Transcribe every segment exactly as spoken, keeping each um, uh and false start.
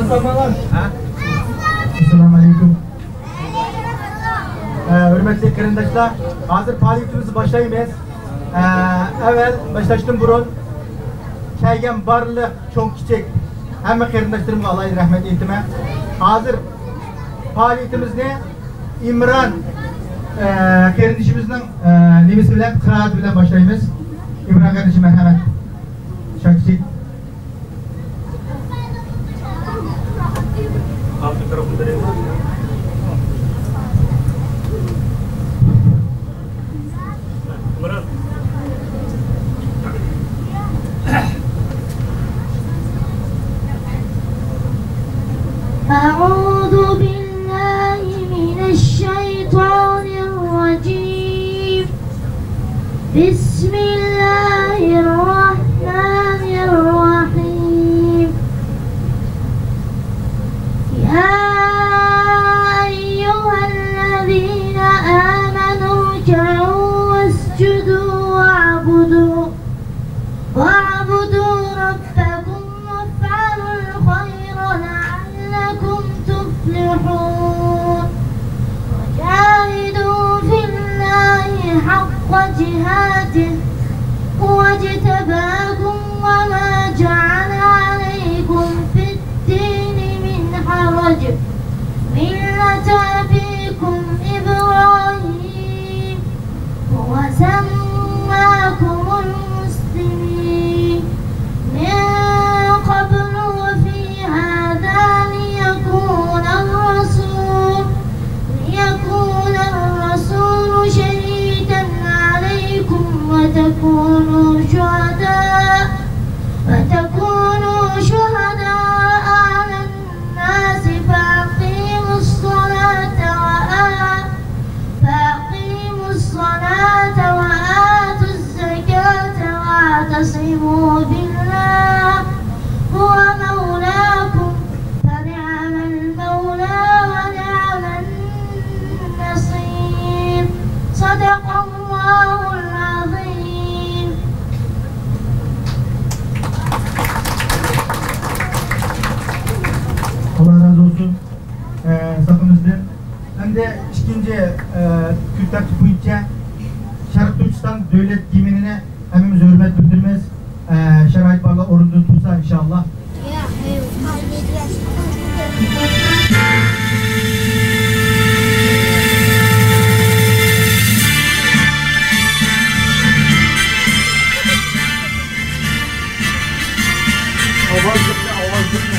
ئەسسالامۇ ئەلەيكۇم. ئە، ھۆرمەتلىك قېرىنداشلار، ھازىر پائالىيىتىمىزنى باشلايمىز. ئە، ئەۋۋەل باشلاشتىن بۇرۇن كەلگەن بارلىق چوڭ كىچىك ھەممە قېرىنداشلىرىمغا ئالاھىدە رەھمەت ئېيتىمەن. ھازىر پائالىيىتىمىزنى ئىمران، ئە، قېرىندىشىمىزنىڭ، ئە، نېمىسى بىلەن، قىرائىتى بىلەن باشلايمىز. ئىمران قېرىندىشىم، مەرھەمەت. شاكىچىك. أعوذ بالله من الشيطان الرجيم. بسم الله الرحمن الرحيم. يا أيها الذين آمنوا اركعوا واسجدوا واعبدوا، واعبدوا ربكم وافعلوا الخير لعلكم تفلحون. وجاهدوا في الله حق جهاده هو اجتباكم وما جعل عليكم في الدين من حرج، ملة أبيكم إبراهيم هو سماكم المسلمين من قبل وفي هذا ليكون الرسول، ليكون الرسول شهيدا عليكم وتكونوا شهداء، وتكونوا شهداء على الناس فأقيموا الصلاة وآ-، فأقيموا الصلاة وآتوا الزكاة واعتصموا بالله هو مولاكم فنعم المولى ونعم النصير. صدق الله العظيم. ئاللا رازى بولسۇن. ئە، ساقىمىزدىن. ئەمدى ئىككىنچى، ئە، كۈن تەرتىپى بويىچە شەرقىي تۈركىستان دۆلەت گىمنىنى ھەممىمىز ھۆرمەت بىلدۈرىمىز. ئە، شارائىت بارلار ئورنىدىن تۇرسا، ئىنشائاللا. ئاۋاز چىقتى، ئاۋاز چىقتى.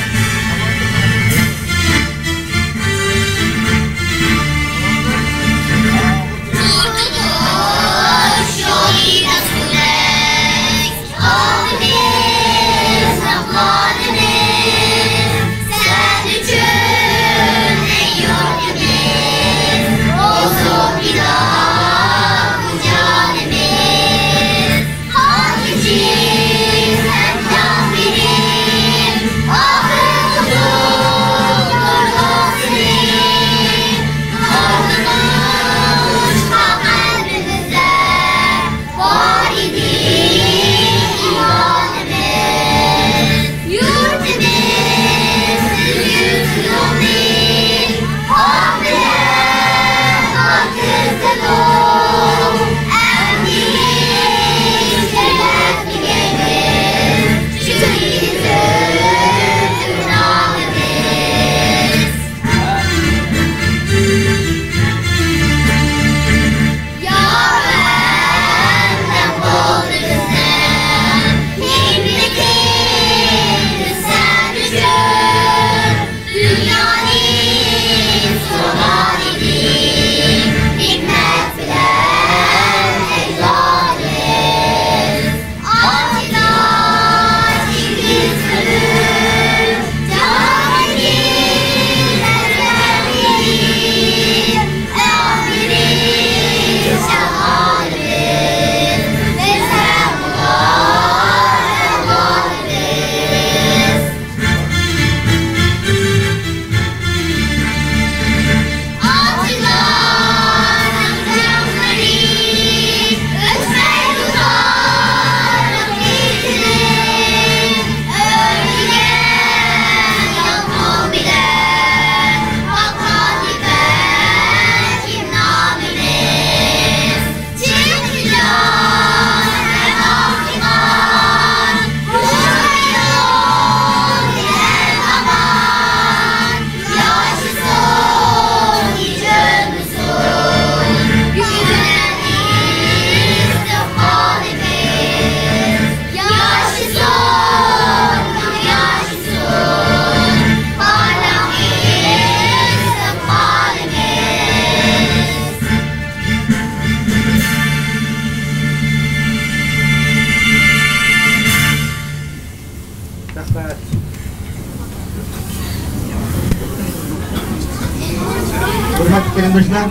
قېرىنداشلار،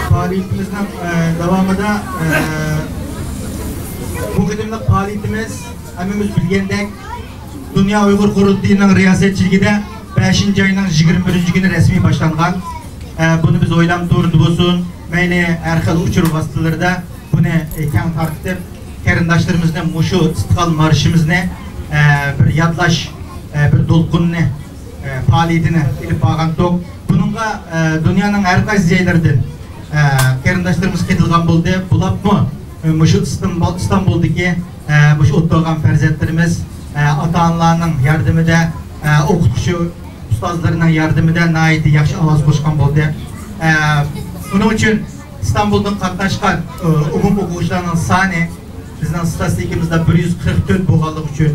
پائالىيىتىمىزنىڭ، ئە، داۋامىدا، ئە، بۇ قېتىملىق پائالىيىتىمىز ھەممىمىز بىلگەندەك، دۇنيا ئۇيغۇر قۇرۇلتىيىنىڭ رىياسەتچىلىكىدە بەشىنچى ئاينىڭ يىگىرمە بىرىنچى كۈنى رەسمىي باشلانغان. ئە، بۇنى بىز ئويلام تورىدا بولسۇن، مەيلى ھەر خىل ئۇچۇر ۋاسىتىلىرىدە بۇنى، ئە، كەڭ تارقىتىپ، قېرىنداشلىرىمىزنى مۇشۇ ئىستىقلال مارشىمىزنى، ئە، بىر يادلاش، ئە، بىر دولقۇننى، ئە، پائالىيىتىنى ئېلىپ بارغانتۇق. بۇنىڭغا، ئە، دۇنيانىڭ ھەر قايسى جايلىرىدىن، ئە، قېرىنداشلىرىمىز قېتىلغان بولدى. بولۇپمۇ، ئە، مۇشۇ ئىستانبۇل، ئىستانبۇلدىكى، ئە، مۇشۇ ئوتتۇرىغان پەرزەنتلىرىمىز، ئە، ئاتا-ئانىلارنىڭ ياردىمىدە، ئە، ئوقۇتقۇچى ئۇستازلىرىنىڭ ياردىمىدە ناھايىتى ياخشى ئاۋاز قوشقان بولدى. ئە، بۇنىڭ ئۈچۈن ئىستانبۇلدىن قاتناشقان، ئە، ئومۇم ئوقۇغۇچىلارنىڭ سانى بىزنىڭ ستاتىستىكىمىزدا بىر يۈز قىرىق تۆت بولغانلىقى ئۈچۈن،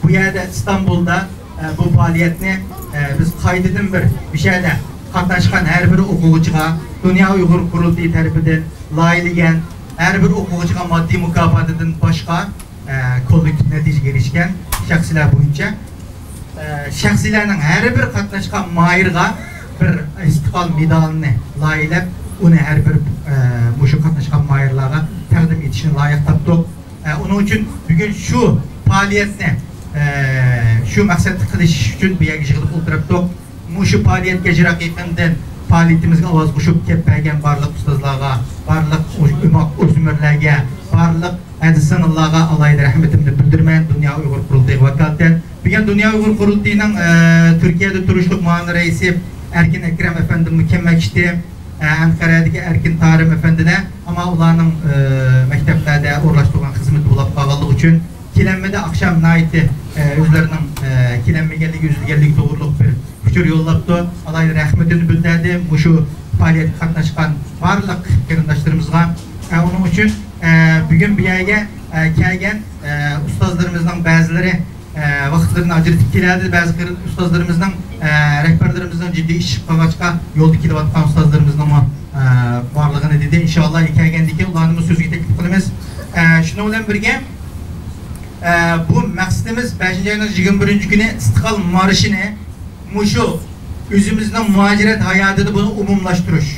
بۇ يەردە ئىستانبۇلدا، ئە، بۇ پائالىيەتنى، ئە، بىز قايتىدىن بىر مۇشۇ يەردە قاتناشقان ھەر بىر ئوقۇغۇچىغا دۇنيا ئۇيغۇر قۇرۇلتىيى تەرىپىدىن لايىھەلىگەن ھەر بىر ئوقۇغۇچىغا ماددىي مۇكاپاتىدىن باشقا، ئە، كوللېكتىپ نەتىجىگە ئېرىشكەن شەخسلەر بويىچە، ئە، شەخسلەرنىڭ ھەر بىر قاتناشقان ماھىرغا بىر ئىستىقلال مېدالىنى لايىھەلەپ، ئۇنى ھەر بىر، ئە، مۇشۇ قاتناشقان ماھىرلارغا تەقدىم ئېتىشنى لايىق تاپتۇق. ئە، ئۇنىڭ ئۈچۈن بۈگۈن شۇ پائالىيەتنى، ئە، شۇ مەقسەتتە قىلىش ئۈچۈن بۇ يەرگە يىغىلىپ ئولتۇرۇپتۇق. مۇشۇ پائالىيەتكە يىراق يېقىندىن پائالىيىتىمىزگە ئاۋاز قوشۇپ كەپ بەرگەن بارلىق ئۇستازلارغا، بارلىق ئوماق ئۆسمۈرلەرگە، بارلىق ھەدىسىڭىللارغا ئالاھىدە رەھمىتىمنى بىلدۈرىمەن، دۇنيا ئۇيغۇر قۇرۇلتىيىغا ۋاكالىتەن. بۈگۈن دۇنيا ئۇيغۇر قۇرۇلتىيىنىڭ، ئە، تۈركىيەدە تۇرۇشلۇق مۇئاۋىن رەئىسى ئەركىن ئەكرەم ئەپەندىمۇ كەلمەكچىدى. ئە، ئەنقەرەدىكى ئەركىن تارىم ئەپەندىلەر، ئەمما ئۇلارنىڭ، ئە، مەكتەپلەردە ئورۇنلاشتۇرغان خىزمىتى بولۇپ قالغانلىقى ئۈچۈن كېلەلمىدى. ئاخشام ناھايىتى، ئە، ئۆزلىرىنىڭ، ئە، كېلەلمىگەنلىكى، ئۈزۈلگەنلىكى توغرۇلۇق بىر ئۇچۇر يوللاپتۇ. ئالاھىدە رەھمىتىنى بىلدۈردى مۇشۇ پائالىيەتكە قاتناشقان بارلىق قېرىنداشلىرىمىزغا. ئە، ئۇنىڭ ئۈچۈن، ئە، بۈگۈن بۇ يەرگە، ئە، كەلگەن، ئە، ئۇستازلىرىمىزنىڭ بەزىلىرى، ئە، ۋاقىتلىرىنى ئاجرىتىپ كېلەلىدى. بەزى قېرىن-، ئۇستازلىرىمىزنىڭ، ئە، رەھبەرلىرىمىزنىڭ جىددىي ئىشى چىقىپ قالغاچقا، يولدا كېلىۋاتقان ئۇستازلىرىمىزنىڭمۇ، ئە، بارلىقىنى دېدى. ئىنشاللا، كەلگەندىن كېيىن ئۇلارنىمۇ سۆزگە تەكلىپ قىلىمىز. ئە، شۇنىڭ بىلەن بىرگە، ئە، بۇ مەقسىتىمىز بەشىنچى ئاينىڭ يىگىرمە بىرىنچى كۈنى ئىستىقلال مارشىنى مۇشۇ ئۆزىمىزنىڭ مۇھاجىرەت ھاياتىدا بۇنى ئومۇملاشتۇرۇش.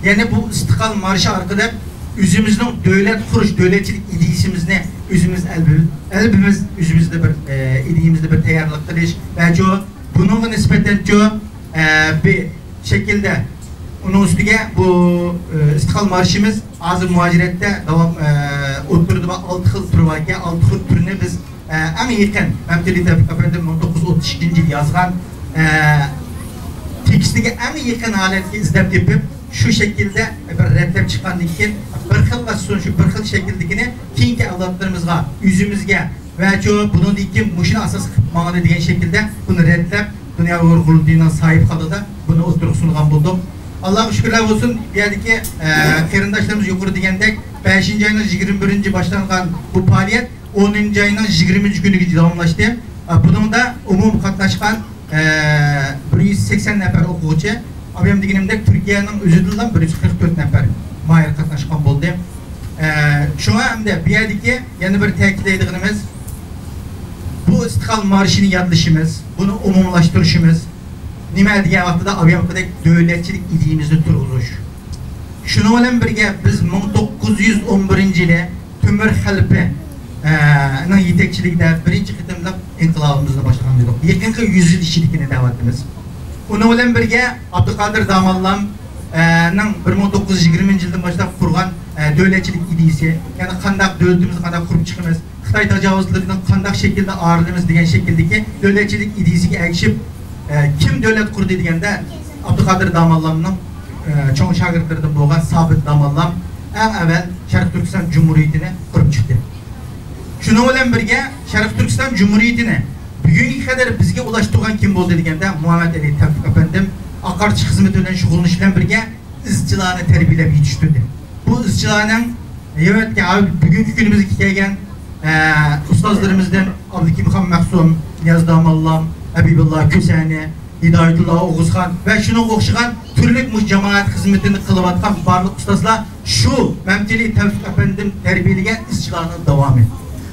يەنى بۇ ئىستىقلال مارشى ئارقىلىق ئۆزىمىزنىڭ دۆلەت قۇرۇش، دۆلەتچىلىك ئىدىيىسىمىزنى ئۆزىمىز ئەلبىمىز، ئەلبىمىز ئۆزىمىزدە بىر، ئە، ئىدىيىمىزدە بىر تەييارلىق قىلىش ۋە شۇ بۇنىڭغا نىسبەتەن شۇ، ئە، بىر شەكىلدە ئۇنىڭ ئۈستىگە بۇ، ئە، ئىستىقلال مارشىمىز ھازىر مۇھاجىرەتتە داۋام، ئە، ئوتتۇرىدا بار ئالتە خىل تۈر باركەن، ئالتە خىل تۈرنى بىز ئە، ئەڭ يېقىن، مەمتىلى تەۋپىق ئەپەندىم مىڭ توققۇز يۈز ئوتتۇز ئىككىنچى يىل يازغان، ئە، تېكىستىگە ئەڭ يېقىن ھالەتكە ئىزدەپ تېپىپ، شۇ شەكىلدە بىر رەتلەپ چىققاندىن كېيىن، بىر خىللاشسۇن، شۇ بىر خىل شەكىلدىكىنى كېيىنكى ئەۋلادلىرىمىزغا، ئۆزىمىزگە ۋە شۇ بۇنىڭدىن كېيىن مۇشۇنى ئاساس قىلىپ ماڭىدۇ دېگەن شەكىلدە بۇنى رەتلەپ، دۇنيا ئۇيغۇر قۇرۇلتىيىنىڭ ساھىبخانلىقىدا بۇنى ئوتتۇرىغا سۇنغان بولدۇق. ئاللاغا شۈكۈرلەر بولسۇن، بۇ يەردىكى، ئە، قېرىنداشلىرىمىز يۇقىرىدا دېگەندەك، بەشىنچى ئاينىڭ يىگىرمە بىرىنچى باشلانغان بۇ پائالىيەت ئونىنچى ئاينىڭ يىگىرمىنچى كۈنىگىچە داۋاملاشتى. ئە، بۇنىڭدا ئومۇمىي قاتناشقان، ئە، بىر يۈز سەكسەن نەپەر ئوقۇغۇچى، ئابىيام دېگىنىمدەك تۈركىيەنىڭ ئۆزىدىنلا بىر يۈز قىرىق تۆت نەپەر ماھىر قاتناشقان بولدى. ئە، شۇڭا ئەمدى بۇ يەردىكى يەنە بىر تەكىتلەيدىغىنىمىز، بۇ ئىستىقلال مارشىنى يادلىشىمىز، بۇنى ئومۇملاشتۇرۇشىمىز، نېمە دېگەن ۋاقتىدا ئابىيامقىدەك دۆلەتچىلىك ئىدىيىمىزنى تۇرغۇزۇش. شۇنىڭ بىلەن بىرگە، بىز مىڭ توققۇز يۈز ئون بىرىنچى يىلى تۆمۈر خەلپە، ئە، نىڭ يېتەكچىلىكىدە بىرىنچى قېتىملىق ئىنقىلابىمىزنى باشلىغان ئىدۇق. يېقىنقى يۈز يىل ئىچىدىكىنى دەۋاتىمىز. ئۇنىڭ بىلەن بىرگە، ئابدۇقادىر داموللام، ئە، نىڭ بىر مىڭ توققۇز يۈز يىگىرمىنچى يىلدىن باشلاپ قۇرغان، ئە، دۆلەتچىلىك ئىدىيىسى، يەنى قانداق دۆلىتىمىزنى قانداق قۇرۇپ چىقىمىز، خىتاي تاجاۋۇزچىلىرىدىن قانداق شەكىلدە ئايرىلىمىز دېگەن شەكىلدىكى دۆلەتچىلىك ئىدىيىسىگە ئەگىشىپ، ئە، كىم دۆلەت قۇردى دېگەندە، ئابدۇقادىر داموللامنىڭ، ئە، چوڭ شاگىرتلىرىدىن بولغان سابىت داموللام ئەڭ ئەۋۋەل شەرقىي تۈركىستان جۇمھۇرىيىتىنى قۇرۇپ چىقتى. شۇنىڭ بىلەن بىرگە، شەرقىي تۈركىستان جۇمھۇرىيىتىنى بۈگۈنگە قەدەر بىزگە ئۇلاشتۇرغان كىم بولدى دېگەندە، مۇھەممەد ئەلى تەۋپىق ئەپەندىم ئاقارتىش خىزمىتى بىلەن شۇغۇللىنىش بىلەن بىرگە، ئىزچىلارنى تەربىيەلەپ يېتىشتۈردى. بۇ ئىزچىلارنىڭ نۆۋەتتىكى ھازىر بۈگۈنكى كۈنىمىزگە كەلگەن، ئە، ئۇستازلىرىمىزدىن ئابلىكىمخان مەخسۇم، نىياز داموللام، ھەبىبۇللا كۈسەنى، ھىدايەتۇللا ئوغۇزخان ۋە شۇنىڭغا ئوخشىغان تۈرلۈك مۇشۇ جامائەت خىزمىتىنى قىلىۋاتقان بارلىق ئۇستازلار شۇ مەمتىلى تەۋپىق ئەپەندىم تەربىيەلىگەن ئىزچىلارنىڭ داۋامى.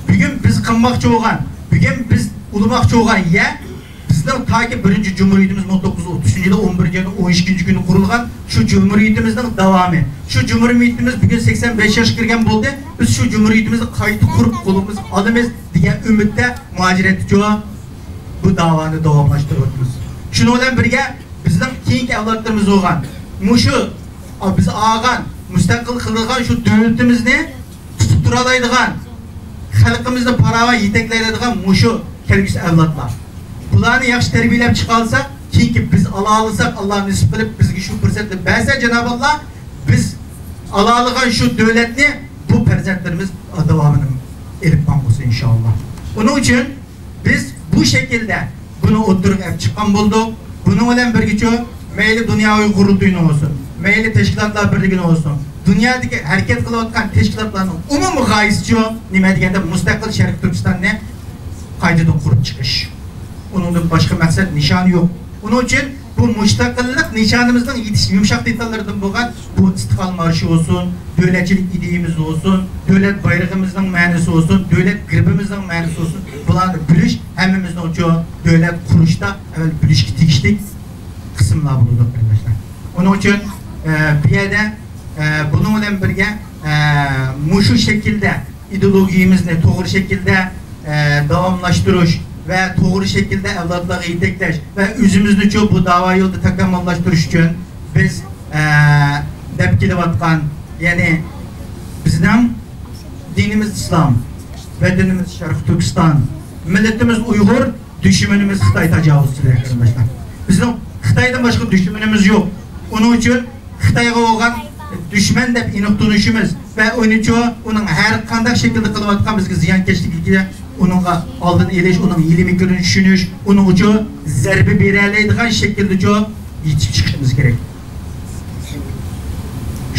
بۈگۈن بىز قىلماقچى بولغان، بۈگۈن بىز ئۇلىماقچى بولغان يەر بىزنىڭ تاكى بىرىنچى جۇمھۇرىيىتىمىز مىڭ توققۇز يۈز ئوتتۇز ئۈچىنچى يىلى ئون بىرىنچى ئاينىڭ ئون ئىككىنچى كۈنى قۇرۇلغان شۇ جۇمھۇرىيىتىمىزنىڭ داۋامى. شۇ جۇمھۇرىيىتىمىز بۈگۈن سەكسەن بەش ياشقا كىرگەن بولدى. بىز شۇ جۇمھۇرىيىتىمىزنى قايتا قۇرۇپ قولىمىزغا ئالىمىز دېگەن ئۈمىدتە مۇھاجىرەتتىچۇ بۇ داۋانى داۋاملاشتۇرۇۋاتىمىز. شۇنىڭ بىلەن بىرگە بىزنىڭ كېيىنكى ئەۋلادلىرىمىز بولغان مۇشۇ، ئا، بىز ئالغان، مۇستەقىل قىلغان شۇ دۆلىتىمىزنى تۇتۇپ تۇرالايدىغان، خەلقىمىزنى پاراۋان يېتەكلەيدىغان مۇشۇ كەلگۈسى ئەۋلادلار. بۇلارنى ياخشى تەربىيەلەپ چىقالىساق، كېيىنكى بىز ئالالىساق، ئاللا نېسىپ قىلىپ بىزگە شۇ پۇرسەتنى بەرسە جانابى ئاللا، بىز ئالالىغان شۇ دۆلەتنى بۇ پەرزەنتلىرىمىز داۋامىنى ئېلىپ ماڭغۇسى ئىنشاللا. ئۇنىڭ ئۈچۈن بىز بۇ شەكىلدە بۇنى ئوتتۇرىغا ئېلىپ چىققان بولدۇق. بۇنىڭ بىلەن بىرگىچۇ، مەيلى دۇنيا ئۇيغۇر قۇرۇلتىيىنىڭ بولسۇن، مەيلى تەشكىلاتلار بىرلىكىنىڭ بولسۇن، دۇنيادىكى ھەرىكەت قىلىۋاتقان تەشكىلاتلارنىڭ ئومۇمىي غايىسىچۇ نېمە دېگەندە، مۇستەقىل شەرقىي تۈركىستاننى قايتىدىن قۇرۇپ چىقىش. ئۇنىڭدىن باشقا مەقسەت نىشانى يوق. ئۇنىڭ ئۈچۈن بۇ مۇستەقىللىق نىشانىمىزنىڭ يېتىش يۇمشاق دېتاللىرىدىن بولغان بۇ ئىستىقلال مارشى بولسۇن، دۆلەتچىلىك ئىدىيىمىز بولسۇن، دۆلەت بايرىقىمىزنىڭ مەنىسى بولسۇن، دۆلەت گېربىمىزنىڭ مەنىسى بولسۇن، بۇلارنى بىلىش ھەممىمىزنىڭ شۇ دۆلەت قۇرۇشتا ئەۋۋەل بىلىشكە تېگىشلىك قىسىملار بولىدۇ، قېرىنداشلار. ئۇنىڭ ئۈچۈن، ئە، بۇ يەردە، ئە، بۇنىڭ بىلەن بىرگە، ئە، مۇشۇ شەكىلدە ئىدېئولوگىيىمىزنى توغرا شەكىلدە، ئە، داۋاملاشتۇرۇش ۋە توغرا شەكىلدە ئەۋلادلارغا يېتەكلەش ۋە ئۆزىمىزنىچۇ بۇ داۋا يولىدا تاكامۇللاشتۇرۇش ئۈچۈن بىز، ئە، دەپ كېلىۋاتقان، يەنى بىزنىڭ دىنىمىز ئىسلام، ۋەتىنىمىز شەرقىي تۈركىستان، مىللىتىمىز ئۇيغۇر، دۈشمىنىمىز خىتاي تاجاۋۇزچىلىرى، قېرىنداشلار. بىزنىڭ خىتايدىن باشقا دۈشمىنىمىز يوق. ئۇنىڭ ئۈچۈن خىتايغا بولغان دۈشمەن دەپ ئېنىق تونۇشىمىز ۋە ئۇنىچۇ ئۇنىڭ ھەر قانداق شەكىلدە قىلىۋاتقان بىزگە زىيانكەشلىكىگە ئۇنىڭغا ئالدىنى ئېلىش، ئۇنىڭ ھىيلە-مىكرىنى چۈشىنىش، ئۇنىڭغىچۇ زەربە بېرەلەيدىغان شەكىلدىچۇ يېتىشىپ چىقىشىمىز كېرەك.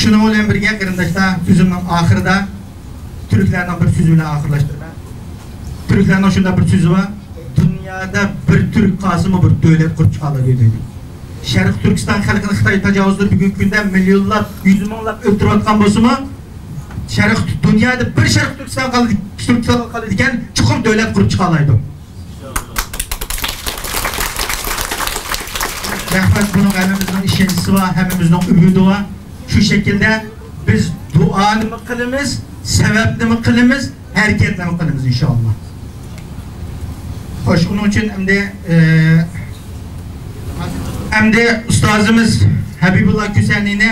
شۇنىڭ بىلەن بىرگە، قېرىنداشلار، سۆزۈمنىڭ ئاخىرىدا تۈركلەرنىڭ بىر سۆزى بىلەن ئاخىرلاشتۇرىمەن. تۈركلەرنىڭ شۇنداق بىر سۆزى بار، دۇنيادا بىر تۈرك قالسىمۇ بىر دۆلەت قۇرۇپ چىقالايدۇ دەيدۇ. شەرقىي تۈركىستان خەلقىنى خىتاي تاجاۋۇزلىرى بۈگۈنكى كۈندە مىليونلاپ، يۈز مىڭلاپ ئۆلتۈرۈۋاتقان بولسىمۇ، شەرق، دۇنيادا بىر شەرقىي تۈركىستان قالىدىكەن، چوقۇم دۆلەت قۇرۇپ چىقالايدۇ. رەھمەت، بۇنىڭ ھەممىمىزنىڭ ئىشەنچىسى بار، ھەممىمىزنىڭ ئۈمىدى بار. شۇ شەكىلدە بىز دۇئانىمۇ قىلىمىز، سەۋەبنىمۇ قىلىمىز، ھەرىكەتنىمۇ قىلىمىز ئىنشائاللا. خوش، ئۇنىڭ ئۈچۈن ئەمدى، ئە، ئەمدى ئۇستازىمىز ھەبىبۇللا كۈسەنىنى،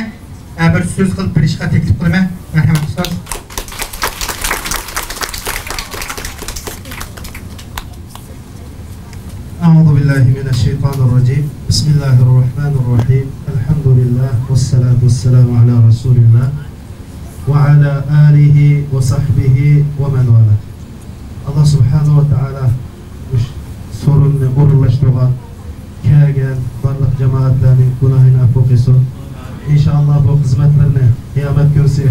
ئە، بىر سۆز قىلىپ بېرىشقا تەكلىپ قىلىمەن. مەرھەمەت، ئۇستاز. أعوذ بالله من الشيطان الرجيم. بسم الله الرحمن الرحيم. الحمد لله والصلاة والسلام على رسول الله وعلى آله وصحبه ومن والاه. ئاللا سۇبھانەھۇ ۋە تائالا مۇشۇ سورۇننى ئورۇنلاشتۇرغان، كەلگەن بارلىق جامائەتلەرنىڭ گۇناھىنى ئەپۇ قىلسۇن. ئىنشائاللا بۇ خىزمەتلىرىنى قىيامەت كۈنسى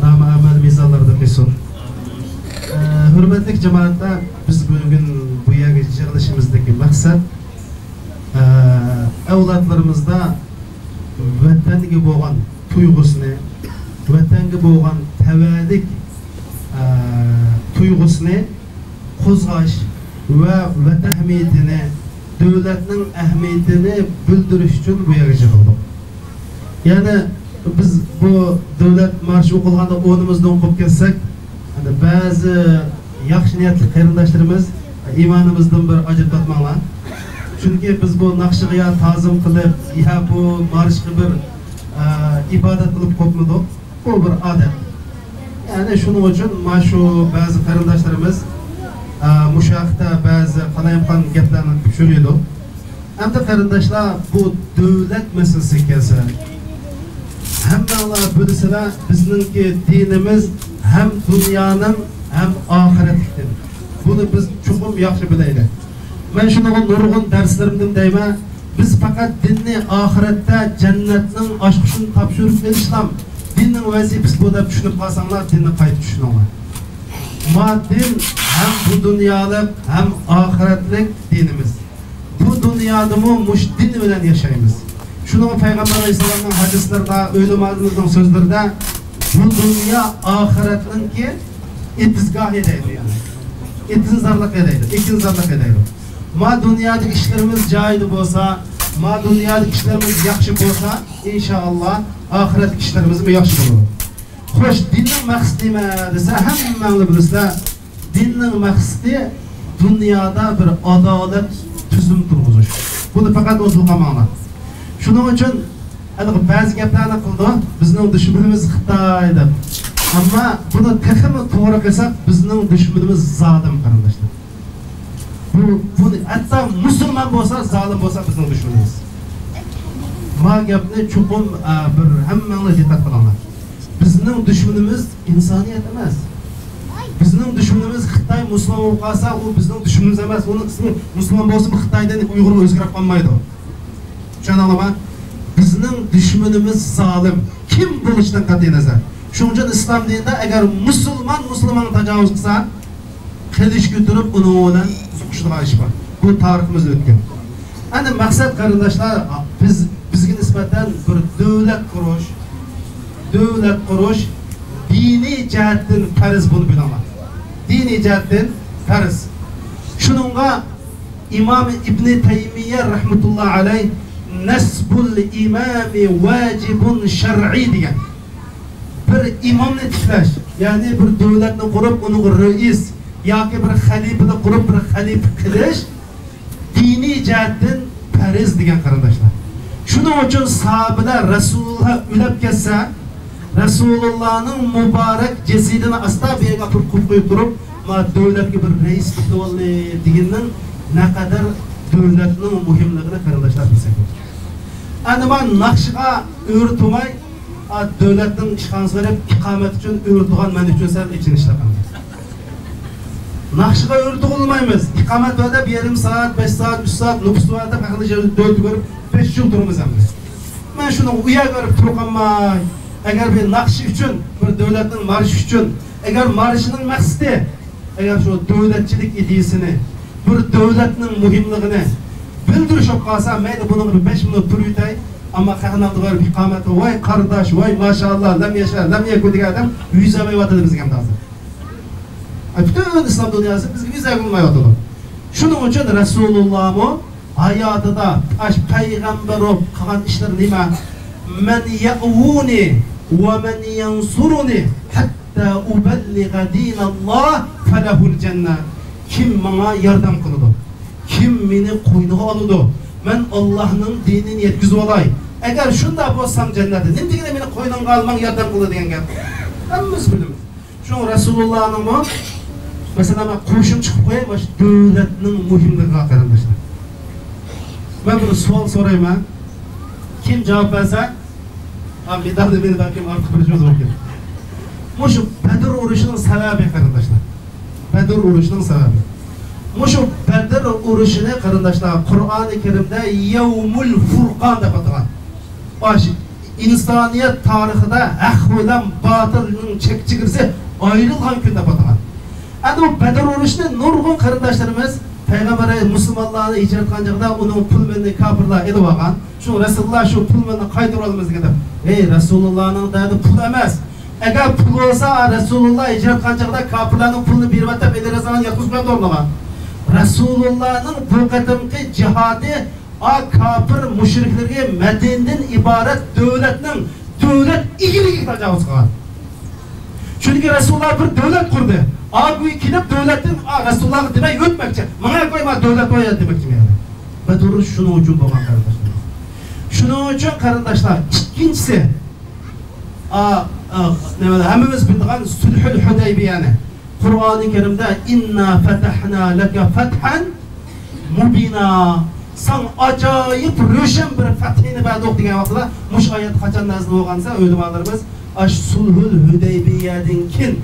نامە ئەمەل مىزانلىرىدا قىلسۇن. ئە، ھۆرمەتلىك جامائەتلەر، بىز بۈگۈن بۇ يەرگە يىغىلىشىمىزدىكى مەقسەت، ئە، ئەۋلادلىرىمىزدا ۋەتەنگە بولغان تۇيغۇسىنى، ۋەتەنگە بولغان تەۋەلىك، ئە، تۇيغۇسىنى قوزغاش ۋە ۋەتەن ئەھمىيىتىنى، دۆلەتنىڭ ئەھمىيىتىنى بىلدۈرۈش ئۈچۈن بۇ يەرگە يىغىلدۇق. يەنى بىز بۇ دۆلەت مارشى ئوقۇلغاندا ئورنىمىزدىن قوپۇپ كەتسەك، ئەنە بەزى ياخشى نىيەتلىك قېرىنداشلىرىمىز ئىمانىمىزدىن بىر ئاجرىتىۋاتماڭلار. چۈنكى بىز بۇ ناخشىغا يا تازىم قىلىپ، يا بۇ مارشقا بىر، ئە، ئىبادەت قىلىپ قوپمىدۇق. بۇ بىر ئادەت. يەنى شۇنىڭ ئۈچۈن مانا شۇ بەزى قېرىنداشلىرىمىز، ئە، مۇشۇ ھەقتە بەزى قالايمىقان گەپلەرنى ئۇچۇرىدۇ. ئەمدى قېرىنداشلار، بۇ دۆلەت مەسىلىسىگە كەلسە، ھەممەڭلار بىلىسىلەر، بىزنىڭكى دىنىمىز ھەم دۇنيانىڭ، ھەم ئاخىرەتلىك دىن. بۇنى بىز چوقۇم ياخشى بىلەيلى. مەن شۇنىڭغا نۇرغۇن دەرسلىرىمدىن دەيمەن، بىز پەقەت دىننى ئاخىرەتتە جەننەتنىڭ ئاچقۇچىنى تاپشۇرۇپ ئېلىشلا، دىننىڭ ۋەزىپىسى بۇ دەپ چۈشىنىپ قالساڭلار، دىننى قايتا چۈشىنىڭلار. ما دىن ھەم بۇ دۇنيالىق، ھەم ئاخىرەتلىك دىنىمىز. بۇ دۇنيادىمۇ مۇشۇ دىن بىلەن ياشايمىز. شۇنىڭغا پەيغەمبەر ئەلەيھىسسالامنىڭ ھەدىسلىرىدە، ئۆلىمالىرىمىزنىڭ سۆزلىرىدە، بۇ دۇنيا ئاخىرەتنىڭكى ئېتىزگاھى دەيدۇ، يەنى ئېتىزارلىقى دەيدۇ، ئېكىنزارلىقى دەيدۇ. ما دۇنيادىكى ئىشلىرىمىز جايىدا بولسا، ما دۇنيادىكى ئىشلىرىمىز ياخشى بولسا، ئىنشائاللا ئاخىرەتتىكى ئىشلىرىمىزمۇ ياخشى بولىدۇ. خوش، دىننىڭ مەقسىتى نېمە دېسە، ھەممەڭلار بىلىسىلەر، دىننىڭ مەقسىتى دۇنيادا بىر ئادالەت تۈزۈم تۇرغۇزۇش. بۇنى پەقەت ئۇنتۇپ قالماڭلار. شۇنىڭ ئۈچۈن ھېلىقى بەزى گەپلەرنى قىلىدۇ، بىزنىڭ دۈشمىنىمىز خىتاي دەپ. ئەمما بۇنى تېخىمۇ توغرا قىلساق، بىزنىڭ دۈشمىنىمىز زالىم، قېرىنداشلار. بۇ، بۇنى ھەتتا مۇسۇلمان بولسا، زالىم بولسا بىزنىڭ دۈشمىنىمىز. ما گەپنى چوقۇم، ئە، بىر ھەممەڭلار دىققەت قىلىڭلار. بىزنىڭ دۈشمىنىمىز ئىنسانىيەت ئەمەس. بىزنىڭ دۈشمىنىمىز خىتاي مۇسۇلمان بولۇپ قالسا، ئۇ بىزنىڭ دۈشمىنىمىز ئەمەس. ئۇنىڭ ئىسمى مۇسۇلمان بولسىمۇ خىتايدىن ئۇيغۇرغا ئۆزگىرىپ قالمايدۇ. چۈشەندىڭلارمۇ؟ بىزنىڭ دۈشمىنىمىز زالىم. كىم بولۇشىدىن قەتئىينەزەر. شۇنىڭ ئۈچۈن ئىسلام دىنىدا ئەگەر مۇسۇلمان مۇسۇلمانغا تاجاۋۇز قىلسا، قىلىچ كۆتۈرۈپ ئۇنىڭ بىلەن سوقۇشىدىغان ئىش بار. بۇ تارىخىمىزدا ئۆتكەن. ئەنە مەقسەت، قېرىنداشلار، بىز، بىزگە نىسبەتەن بىر دۆلەت قۇرۇش، دۆلەت قۇرۇش دىنىي جەھەتتىن پەرز، بۇنى بىلىڭلار. دىنىي جەھەتتىن پەرز. شۇنىڭغا ئىمام ئىبنى تەيمىيە رەھمەتۇللا ئەلەي نەسبۇل ئىمامى ۋاجىبۇن شەرئىي دېگەن. بىر ئىمامنى تىكلەش، يەنى بىر دۆلەتنى قۇرۇپ، ئۇنىڭغا رەئىس ياكى بىر خەلىپىنى قۇرۇپ، بىر خەلىپە قىلىش دىنىي جەھەتتىن پەرز دېگەن، قېرىنداشلار. شۇنىڭ ئۈچۈن ساھابىلەر رەسۇلۇللا ئۆلۈپ كەتسە، رەسۇلۇللانىڭ مۇبارەك جەسىتىنى ئاستا بىر يەرگە ئاپىرىپ قويۇپ قويۇپ تۇرۇپ، ما دۆلەتكە بىر رەئىس تىكلىۋالدى دېگىنىنىڭ نەقەدەر دۆلەتنىڭ مۇھىملىقىنى، قېرىنداشلار، بىلسەك بولىدۇ. ئەنە ما ناخشىغا ئۆرە تۇرماي، ئا، دۆلەتنىڭ ئىشخانىسىغا بېرىپ ئىقامەت ئۈچۈن ئۆرە تۇرغان مەن ئۈچۈن سەل ئېچىنىشلىق. ناخشىغا ئۆرە تۇرغىلىمايمىز. ئىقامەت ۋەدە بىر يېرىم سائەت، بەش سائەت، ئۈچ سائەت، نوپۇس ۋەدە ھەققىدە دۆلەتكە بېرىپ بەش يىل تۇرىمىز ئەمدى. مەن شۇنىڭ ئۇ يەرگە بېرىپ تۇرۇپ قالماي، ئەگەر بىر ناخشا ئۈچۈن، بىر دۆلەتنىڭ مارشى ئۈچۈن، ئەگەر مارشنىڭ مەقسىتى، ئەگەر شۇ دۆلەتچىلىك ئىدىيىسىنى، بىر دۆلەتنىڭ مۇھىملىقىنى بىلدۈرۈش بولۇپ قالسا، مەيلى بۇنىڭغا بىر بەش مىنۇت تۇرۇۋېتەي، ئەمما قەھرىمان دۇغار بىر قامەت، ۋاي قارداش، ۋاي ماشائاللا، لەم يەشە، لەم يەكۇ دېگەن ئادەم يۈز بەرمەيۋاتىدۇ بىزگە ئەمدى ھازىر. ئە، پۈتۈن ئىسلام دۇنياسى بىزگە يۈز بەرگىلى بولمايۋاتىدۇ. شۇنىڭ ئۈچۈن رەسۇلۇللامۇ ھاياتىدا ئاش پەيغەمبەر بولۇپ قىلغان ئىشلىرى نېمە؟ مەن يەئۋۇنى ۋە مەن يەنسۇرۇنى ھەتتا ئۇبەللىغە دىنەللا فەلەھۇل جەننە. كىم ماڭا ياردەم قىلىدۇ، كىم مېنى قوينىغا ئالىدۇ، مەن ئاللاھنىڭ دىنىنى يەتكۈزۈۋالاي. ئەگەر شۇنداق بولسام جەننەتتە، نېمە دېگىنى مېنى قوينۇڭغا ئالماڭ، ياردەم قىلىدۇ دېگەن گەپ. ھەممىمىز بىلىمىز. شۇڭا رەسۇلۇللانىڭمۇ، مەسىلەن، مەن قوشۇم چىقىپ قوياي، مانا شۇ دۆلەتنىڭ مۇھىملىقىغا، قېرىنداشلار. مەن بىر سوئال سورايمەن. كىم جاۋاب بەرسە، ھە، مېدالنى مېنى بەلكىم ئارتۇق بىر جوز مۇمكىن. مۇشۇ بەدر ئۇرۇشىنىڭ سەۋەبى، قېرىنداشلار. بەدر ئۇرۇشىنىڭ سەۋەبى. مۇشۇ بەدر ئۇرۇشىنى، قېرىنداشلار، قۇرئانى كەرىمدە يەۋمۇل فۇرقان دەپ ئاتىغان. باش ئىنسانىيەت تارىخىدا ھەق بىلەن باتىلنىڭ چەك-چېگرىسى ئايرىلغان كۈن دەپ ئاتىغان. ئەنە بۇ بەدر ئۇرۇشىنى نۇرغۇن قېرىنداشلىرىمىز پەيغەمبەر مۇسۇلمانلارنى ھىجرەت قىلغان چېغىدا ئۇنىڭ پۇل مېلىنى كاپىرلار ئېلىۋالغان. شۇ رەسۇلۇللا شۇ پۇل مېلىنى قايتۇرۇۋالىمىز دېگەن دەپ. ئەي، رەسۇلۇللانىڭ دەردى پۇل ئەمەس. ئەگەر پۇل بولسا، رەسۇلۇللا ھىجرەت قىلغان چېغىدا كاپىرلارنىڭ پۇلىنى بېرىۋەت دەپ ئېلىۋەتسەڭ ياتقۇزۇپ قوياتتى ئورنىغا. رەسۇلۇللانىڭ بۇ قېتىمقى جىھادى ئا، كاپىر مۇشرىكلىرىگە مەدىنىدىن ئىبارەت دۆلەتنىڭ دۆلەت ئىگىلىكىگە تاجاۋۇز قىلغان. چۈنكى رەسۇلۇللا بىر دۆلەت قۇردى. ئا، گۇي كېلىپ دۆلەتتىن، ئا، رەسۇلۇللاغا دېمەي ئۆتمەكچى. ماڭا قويما دۆلەت قويا دېمەكچى مەن. بەدر ئۇرۇشى شۇنىڭ ئۈچۈن بولغان، قېرىنداشلار. شۇنىڭ ئۈچۈن، قېرىنداشلار، ئىككىنچىسى، ئا، ئا، نېمە، ھەممىمىز بىلىدىغان سۈلھۈل ھۇدەيبىيەنى. قۇرئانى كەرىمدە «ئىننا فەتەھنا لەكە فەتھەن مۇبىنا»، ساڭا ئاجايىپ روشەن بىر فەتھىنى بەردۇق دېگەن ۋاقتىدا مۇشۇ ئايەت قاچان نازىل بولغان دېسە، ئۆلىمالىرىمىز ئاش سۇلھۇل ھۇدەيبىيەدىن كېيىن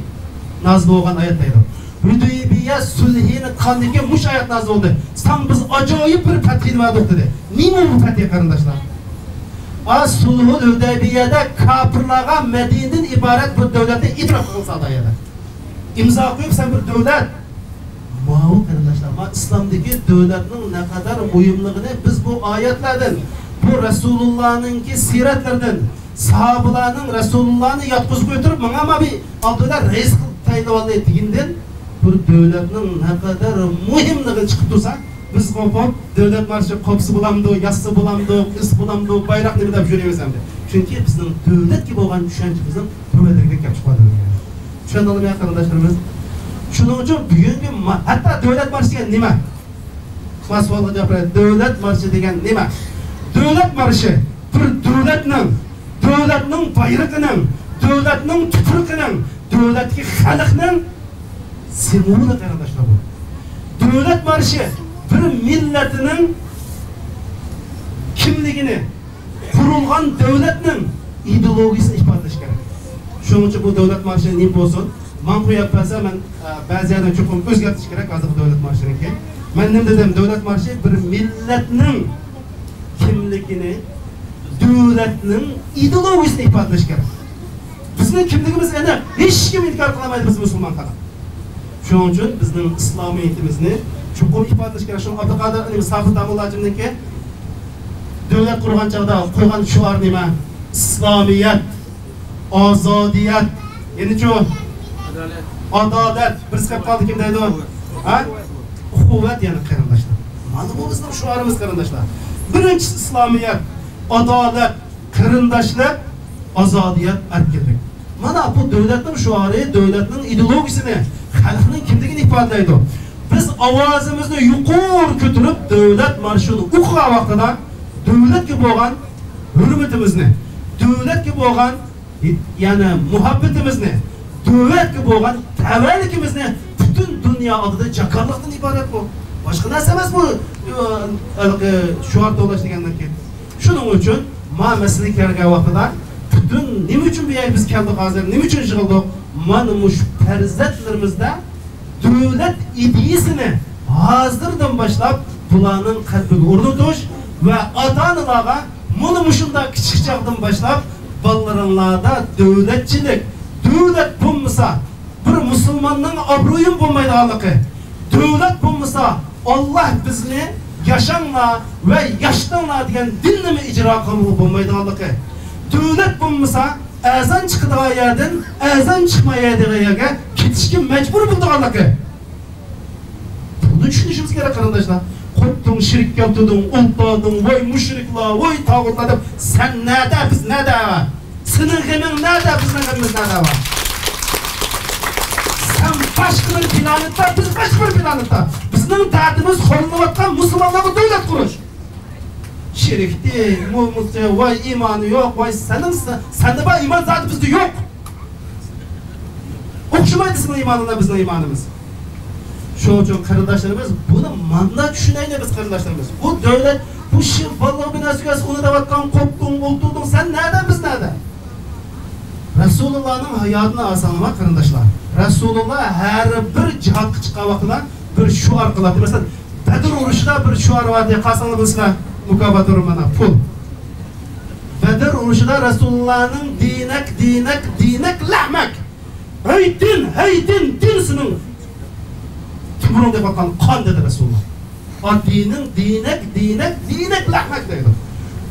نازىل بولغان ئايەت دەيدۇ. ھۇدەيبىيە سۈلھىنى قىلغاندىن كېيىن مۇشۇ ئايەت نازىل بولدى. ساڭا بىز ئاجايىپ بىر فەتھىنى بەردۇق دېدى. نېمە بۇ فەتھى، قېرىنداشلار؟ ئا، سۇلھۇل ھۇدەيبىيەدە كاپىرلارغا مەدىنىدىن ئىبارەت بىر دۆلەتنى ئېتىراپ قىلسا ئايەتتە. ئىمزا قويۇپ سەن بىر دۆلەت. ماۋۇ قېرىنداشلار، ما ئىسلامدىكى دۆلەتنىڭ نەقەدەر مۇھىملىقىنى بىز بۇ ئايەتلەردىن، بۇ رەسۇلۇللانىڭكى سىيرەتلىرىدىن، ساھابىلارنىڭ رەسۇلۇللانى ياتقۇزۇپ ئۆتۈرۈپ، ماڭا ما بىر ئالدىدا رەئىس قىلىپ تەيىنلىۋالدى دېگىنىدىن بىر دۆلەتنىڭ نەقەدەر مۇھىملىقى چىقىپ تۇرسا، بىز قوپۇپ، دۆلەت مارشى قوپسا بولامدۇ، ياتسا بولامدۇ، ئېسسا بولامدۇ، بايراق نېمە دەپ يۈرىمىز ئەمدى. چۈنكى بىزنىڭ دۆلەتكە بولغان چۈشەنچىمىزنىڭ تۆۋەنلىكىدىن كەپ چىقىۋاتىدۇ. چۈشەندىڭلارمۇ يا قېرىنداشلىرىمىز؟ شۇنىڭ ئۈچۈن بۈگۈنكى ما-، ھەتتا دۆلەت مارشى دېگەن نېمە؟ ما سوئالغا جاۋاب بېرەي. دۆلەت مارشى دېگەن نېمە؟ دۆلەت مارشى بىر دۆلەتنىڭ، دۆلەتنىڭ بايرىقىنىڭ، دۆلەتنىڭ تۇپرىقىنىڭ، دۆلەتتىكى خەلقنىڭ سىمۋولى، قېرىنداشلار، بۇ. دۆلەت مارشى بىر مىللەتنىڭ كىملىكىنى، قۇرۇلغان دۆلەتنىڭ ئىدېئولوگىيىسىنى ئىپادىلەش كېرەك. شۇنىڭ ئۈچۈن بۇ دۆلەت مارشى نېمە بولسۇن؟ ماڭا قويۇپ بەرسە، مەن، ئە، بەزى يەردە چوقۇم ئۆزگەرتىش كېرەك ھازىرقى دۆلەت مارشىنىڭكى. مەن نېمە دېدىم؟ دۆلەت مارشى بىر مىللەتنىڭ كىملىكىنى، دۆلەتنىڭ ئىدېئولوگىيىسىنى ئىپادىلەش كېرەك. بىزنىڭ كىملىكىمىز ئېنىق، ھېچكىم ئىنكار قىلالمايدۇ، بىز مۇسۇلمان خەلق. شۇنىڭ ئۈچۈن بىزنىڭ ئىسلامىيىتىمىزنى چوقۇم ئىپادىلەش كېرەك. شۇڭا ئابدۇقادىر ئىمام سابىت ئەمۇللاجىمنىڭكى دۆلەت قۇرغان چاغدا قويغان شوئار نېمە؟ ئىسلامىيەت، ئازادىيەت، يەنىچۇ؟ ئادالەت. بىرسى قېلىپ قالدى، كىم دەيدۇ؟ ھە؟ ئۇخۇۋەت، يەنى قېرىنداشلار. مانا بۇ بىزنىڭ شوئارىمىز، قېرىنداشلار. بىرىنچىسى ئىسلامىيەت، ئادالەت، قېرىنداشلىق، ئازادىيەت، ئەركىنلىك. مانا بۇ دۆلەتنىڭ شوئارى، دۆلەتنىڭ ئىدېئولوگىيىسىنى، خەلقنىڭ كىملىكىنى ئىپادىلەيدۇ. بىز ئاۋازىمىزنى يۇقىرى كۆتۈرۈپ، دۆلەت مارشىنى ئوقۇغان ۋاقتىدا دۆلەتكە بولغان ھۆرمىتىمىزنى، دۆلەتكە بولغان، يەنى مۇھەببىتىمىزنى، دۆلەتكە بولغان تەۋەلىكىمىزنى پۈتۈن دۇنيا ئالدىدا جاكارلىقتىن ئىبارەت بۇ. باشقا نەرسە ئەمەس بۇ، ئە، ھېلىقى شوئار توۋلاش دېگەندىن كېيىن. شۇنىڭ ئۈچۈن ما مەسىلىگە كەلگەن ۋاقتىدا پۈتۈن نېمە ئۈچۈن بۇ يەرگە بىز كەلدۇق ھازىر، نېمە ئۈچۈن يىغىلدۇق؟ مانا مۇشۇ پەرزەنتلىرىمىزدە دۆلەت ئىدىيىسىنى ھازىردىن باشلاپ بۇلارنىڭ قەلبىگە ئورنىتىش ۋە ئاتا-ئانىلارغا مانا مۇشۇنداق كىچىك چاغدىن باشلاپ بالىلىرىڭلاردا دۆلەتچىلىك، دۆلەت بولمىسا، بىر مۇسۇلماننىڭ ئابرۇيىمۇ بولمايدىغانلىقى، دۆلەت بولمىسا، ئاللاھ بىزنى ياشاڭلار ۋە ياشىتىڭلار دېگەن دىننىمۇ ئىجرا قىلغىلى بولمايدىغانلىقى، دۆلەت بولمىسا، ئەزان چىقىدىغان يەردىن ئەزان چىقمايدىغان يەرگە كېتىشكە مەجبۇر بولىدىغانلىقى. بۇنى چۈشىنىشىمىز كېرەك، قېرىنداشلار. قوپتۇڭ، شىرك كەلتۈردۈڭ، ئولتۇردۇڭ، ۋاي مۇشرىكلار، ۋاي تاغۇتلار دەپ، سەن نەدە، بىز نەدە؟ سېنىڭ غېمىڭ نەدە، بىزنىڭ غېمىمىز نەدە بار؟ سەن باشقا بىر پلانېتتا، بىز باشقا بىر پلانېتتا. بىزنىڭ دەردىمىز خورلىنىۋاتقان مۇسۇلمانلارغا دۆلەت قۇرۇش. شېرىكتى، مۇمۇسى، ۋاي ئىمانى يوق، ۋاي سېنىڭ، سەندە بار ئىمان زادى بىزدە يوق. ئوخشىمايدۇ سېنىڭ ئىمانىڭ بىلەن بىزنىڭ ئىمانىمىز. شۇنىڭ ئۈچۈن قېرىنداشلىرىمىز بۇنى ماندا چۈشىنەيلى بىز قېرىنداشلىرىمىز. بۇ دۆلەت، بۇ شى-، بالىلار بىلەن سۆزلەشسە ئۇنى دەۋاتقان، قوپتۇڭ، ئولتۇردۇڭ، سەن نەدە، بىز نەدە؟ رەسۇلۇللانىڭ ھاياتىنى ئالساڭلار قېرىنداشلار، رەسۇلۇللا ھەر بىر جىھادقا چىققان ۋاقتىدا بىر شوئار قىلاتتى. مەسىلەن، بەدر ئۇرۇشىدا بىر شوئار بار ئىدى، قارىساڭلار بىلىسىلەر، مۇكاپات ئورنى مانا، پۇل. بەدر ئۇرۇشىدا رەسۇلۇللانىڭ دىنەك، دىنەك، دىنەك لەھمەك. ھەي دىن، ھەي دىن، دىن سېنىڭ تومۇرۇڭدا ئېقىۋاتقان قان، دېدى رەسۇلۇللا. ئا، دىنىڭ دىنەك، دىنەك، دىنەك لەھمەك دەيدۇ.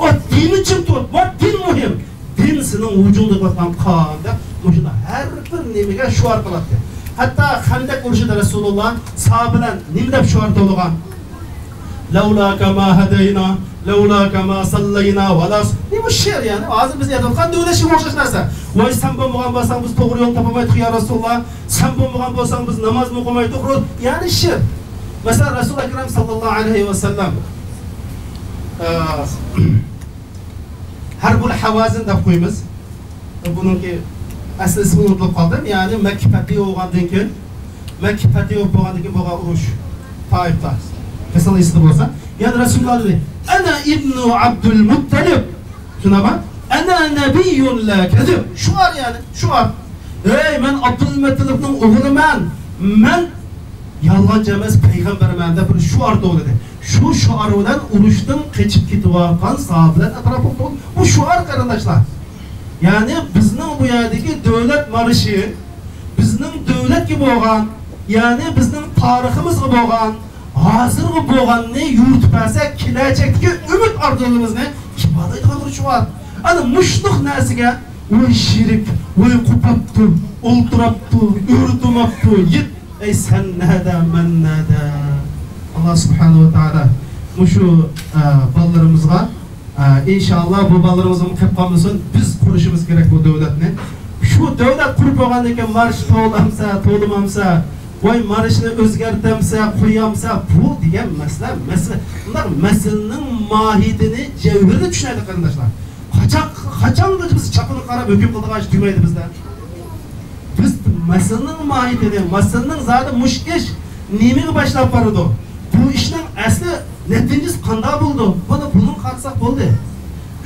ئا، دىننى چىڭ تۇت، ما دىن مۇھىم. دىن سېنىڭ ۋۇجۇدۇڭدا ئېقىۋاتقان قان، دەپ مۇشۇنداق ھەر بىر نېمىگە شوئار قىلاتتى. ھەتتا خەندەك ئۇرۇشىدا رەسۇلۇللا ساھابە بىلەن نېمە دەپ شوئار توۋلىغان؟ لەۋلاكە ما ھەدەينا، لەۋلاكە ما سەللەينا ۋەلا. نېمە شېئىر يەنى؟ ھازىر بىز ئېيتىۋاتقان دۆلەت شېئىرىغا ئوخشاش نەرسە. ۋاي سەن بولمىغان بولساڭ بىز توغرا يولنى تاپالمايتتۇق يا رەسۇلۇللا. سەن بولمىغان بولساڭ بىز نامازمۇ ئوقۇمايتتۇق. يەنى شېئىر. مەسىلەن رەسۇل ئەكرەم ساللاللاھۇ ئەلەيھى ۋەسەللەم، ئە، ھەربۇل ھاۋازىن دەپ قويىمىز. بۇنىڭكى ئەسلى ئىسمىنى ئۇنتۇپ قالدىم. يەنى مەككە پەتھى بولغاندىن كېيىن، مەككە پەتھى بولۇپ بولغاندىن كېيىن بولغان ئۇرۇش، تائىفتا. ئېسىڭلار ئېسىدە بولسا. يەنى رەسۇلۇللا دېدى، «ئەنە ئىبنۇ ئابدۇل مۇتتەلىب.» شۇنداقمۇ؟ «ئەنە نەبىييۇن لا كەزىب.» شوئار يەنى، شوئار. «ئەي، مەن ئابدۇلمۇتتەلىبنىڭ ئوغلىمەن. مەن يالغانچى ئەمەس، پەيغەمبەرمەن» دەپ بىر شوئار توۋلىدى. شۇ شوئار بىلەن ئۇرۇشتىن قېچىپ كېتىۋاتقان ساھابىلەر ئەتراپىغا توۋلىدى. بۇ شوئار، قېرىنداشلار. يەنى بىزنىڭ بۇ يەردىكى دۆلەت مارشى، بىزنىڭ دۆلەتكە بولغان، يەنى بىزنىڭ تارىخىمىزغا بولغان، ھازىرغا بولغاننى يورۇتۇپ بەرسە، كېلەچەكتىكى ئۈمىد ئارزۇلىرىمىزنى ئىپادىلەيدىغان بىر شوئار. ئەنە مۇشۇنداق نەرسىگە ۋاي شېرىك، ۋاي قوپاپتۇ، ئولتۇراپتۇ، ئۆرە تۇماپتۇ، يىت. ئەي سەن نەدە، مەن نەدە؟ ئاللا سۇبھانەھۇ ۋە تائالا مۇشۇ، ئە، بالىلىرىمىزغا، ئە، ئىنشائاللا بۇ بالىلىرىمىزمۇ قېلىپ قالمىسۇن، بىز قۇرۇشىمىز كېرەك بۇ دۆلەتنى. شۇ دۆلەت قۇرۇپ بولغاندىن كېيىن مارش تولامسا، تولىمامسا، ۋاي مارشنى ئۆزگەرتەمسە، قويامسا، بۇ دېگەن مەسىلە، مەسىلە، بۇنداق مەسىلىنىڭ ماھىيىتىنى، جەۋھىرىنى چۈشىنەيلى قېرىنداشلار. قاچان، قاچانغىچە بىز چاپىنىغا قاراپ ھۆكۈم قىلىدىغان ئىش تۈگىمەيدۇ بىزدە. بىز مەسىلىنىڭ ماھىيىتىنى، مەسىلىنىڭ زادى مۇشۇ ئىش نېمىگە باشلاپ بارىدۇ؟ بۇ ئىشنىڭ ئەسلى نەتىجىسى قانداق بولىدۇ؟ مانا بۇنىڭغا قارىساق بولدى.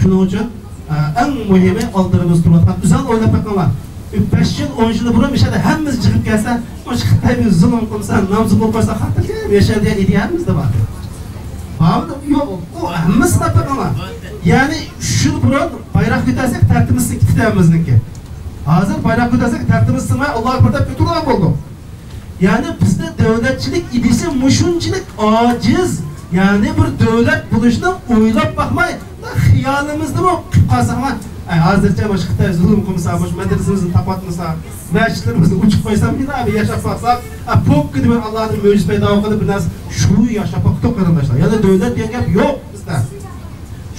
شۇنىڭ ئۈچۈن، ئە، ئەڭ مۇھىمى ئالدىمىزدا تۇرۇۋاتقان، ئۆزۈڭلار ئويلاپ بېقىڭلار. بەش يىل، ئون يىل بۇرۇن مۇشۇ يەردە ھەممىمىز جىغىپ كەلسە، مۇشۇ خىتاي بىزگە زۇلۇم قىلسا، نامزۇ قىلىپ قويسا، خاتىرجەم ياشايدۇ دېگەن ئىدىيە ھەممىمىزدە بار. بارمىدۇ؟ يوق. ئۇ ھەممىسى قاراپ بېقىڭلار. يەنى ئۈچ يىل بۇرۇن بايراق كۆتەرسەك، تەرتىپىمىز سىڭىپ كېتىدۇ ھەممىمىزنىڭكى. ھازىر بايراق كۆتەرسەك، تەرتىپىمىز سىڭماي، ئاللاھۇ ئەكبەر دەپ كۆتۈرىدىغان بولدۇق. يەنى بىزدە دۆلەتچىلىك ئىدىيىسى مۇشۇنچىلىك ئاجىز، يەنى بىر دۆلەت بولۇشنى ئويلاپ باقماي، خىيالىمىزدىمۇ قىلىپ قالساقمۇ، ئەي، ھازىرچە مۇشۇ خىتاي زۇلۇم قىلمىسا، مۇشۇ مەدرىسىمىزنى تاپاتمىسا، مەسچىتلىرىمىزنى ئوچۇق قويسا، مانا بىر ياشاپ باقساق، ئە، پوككا دېگەن ئاللادىن مۆجىزە پەيدا قىلىپ، بىر نەرسە شۇ ياشاپ باقتۇق قېرىنداشلار. يەنى دۆلەت دېگەن گەپ يوق بىزدە.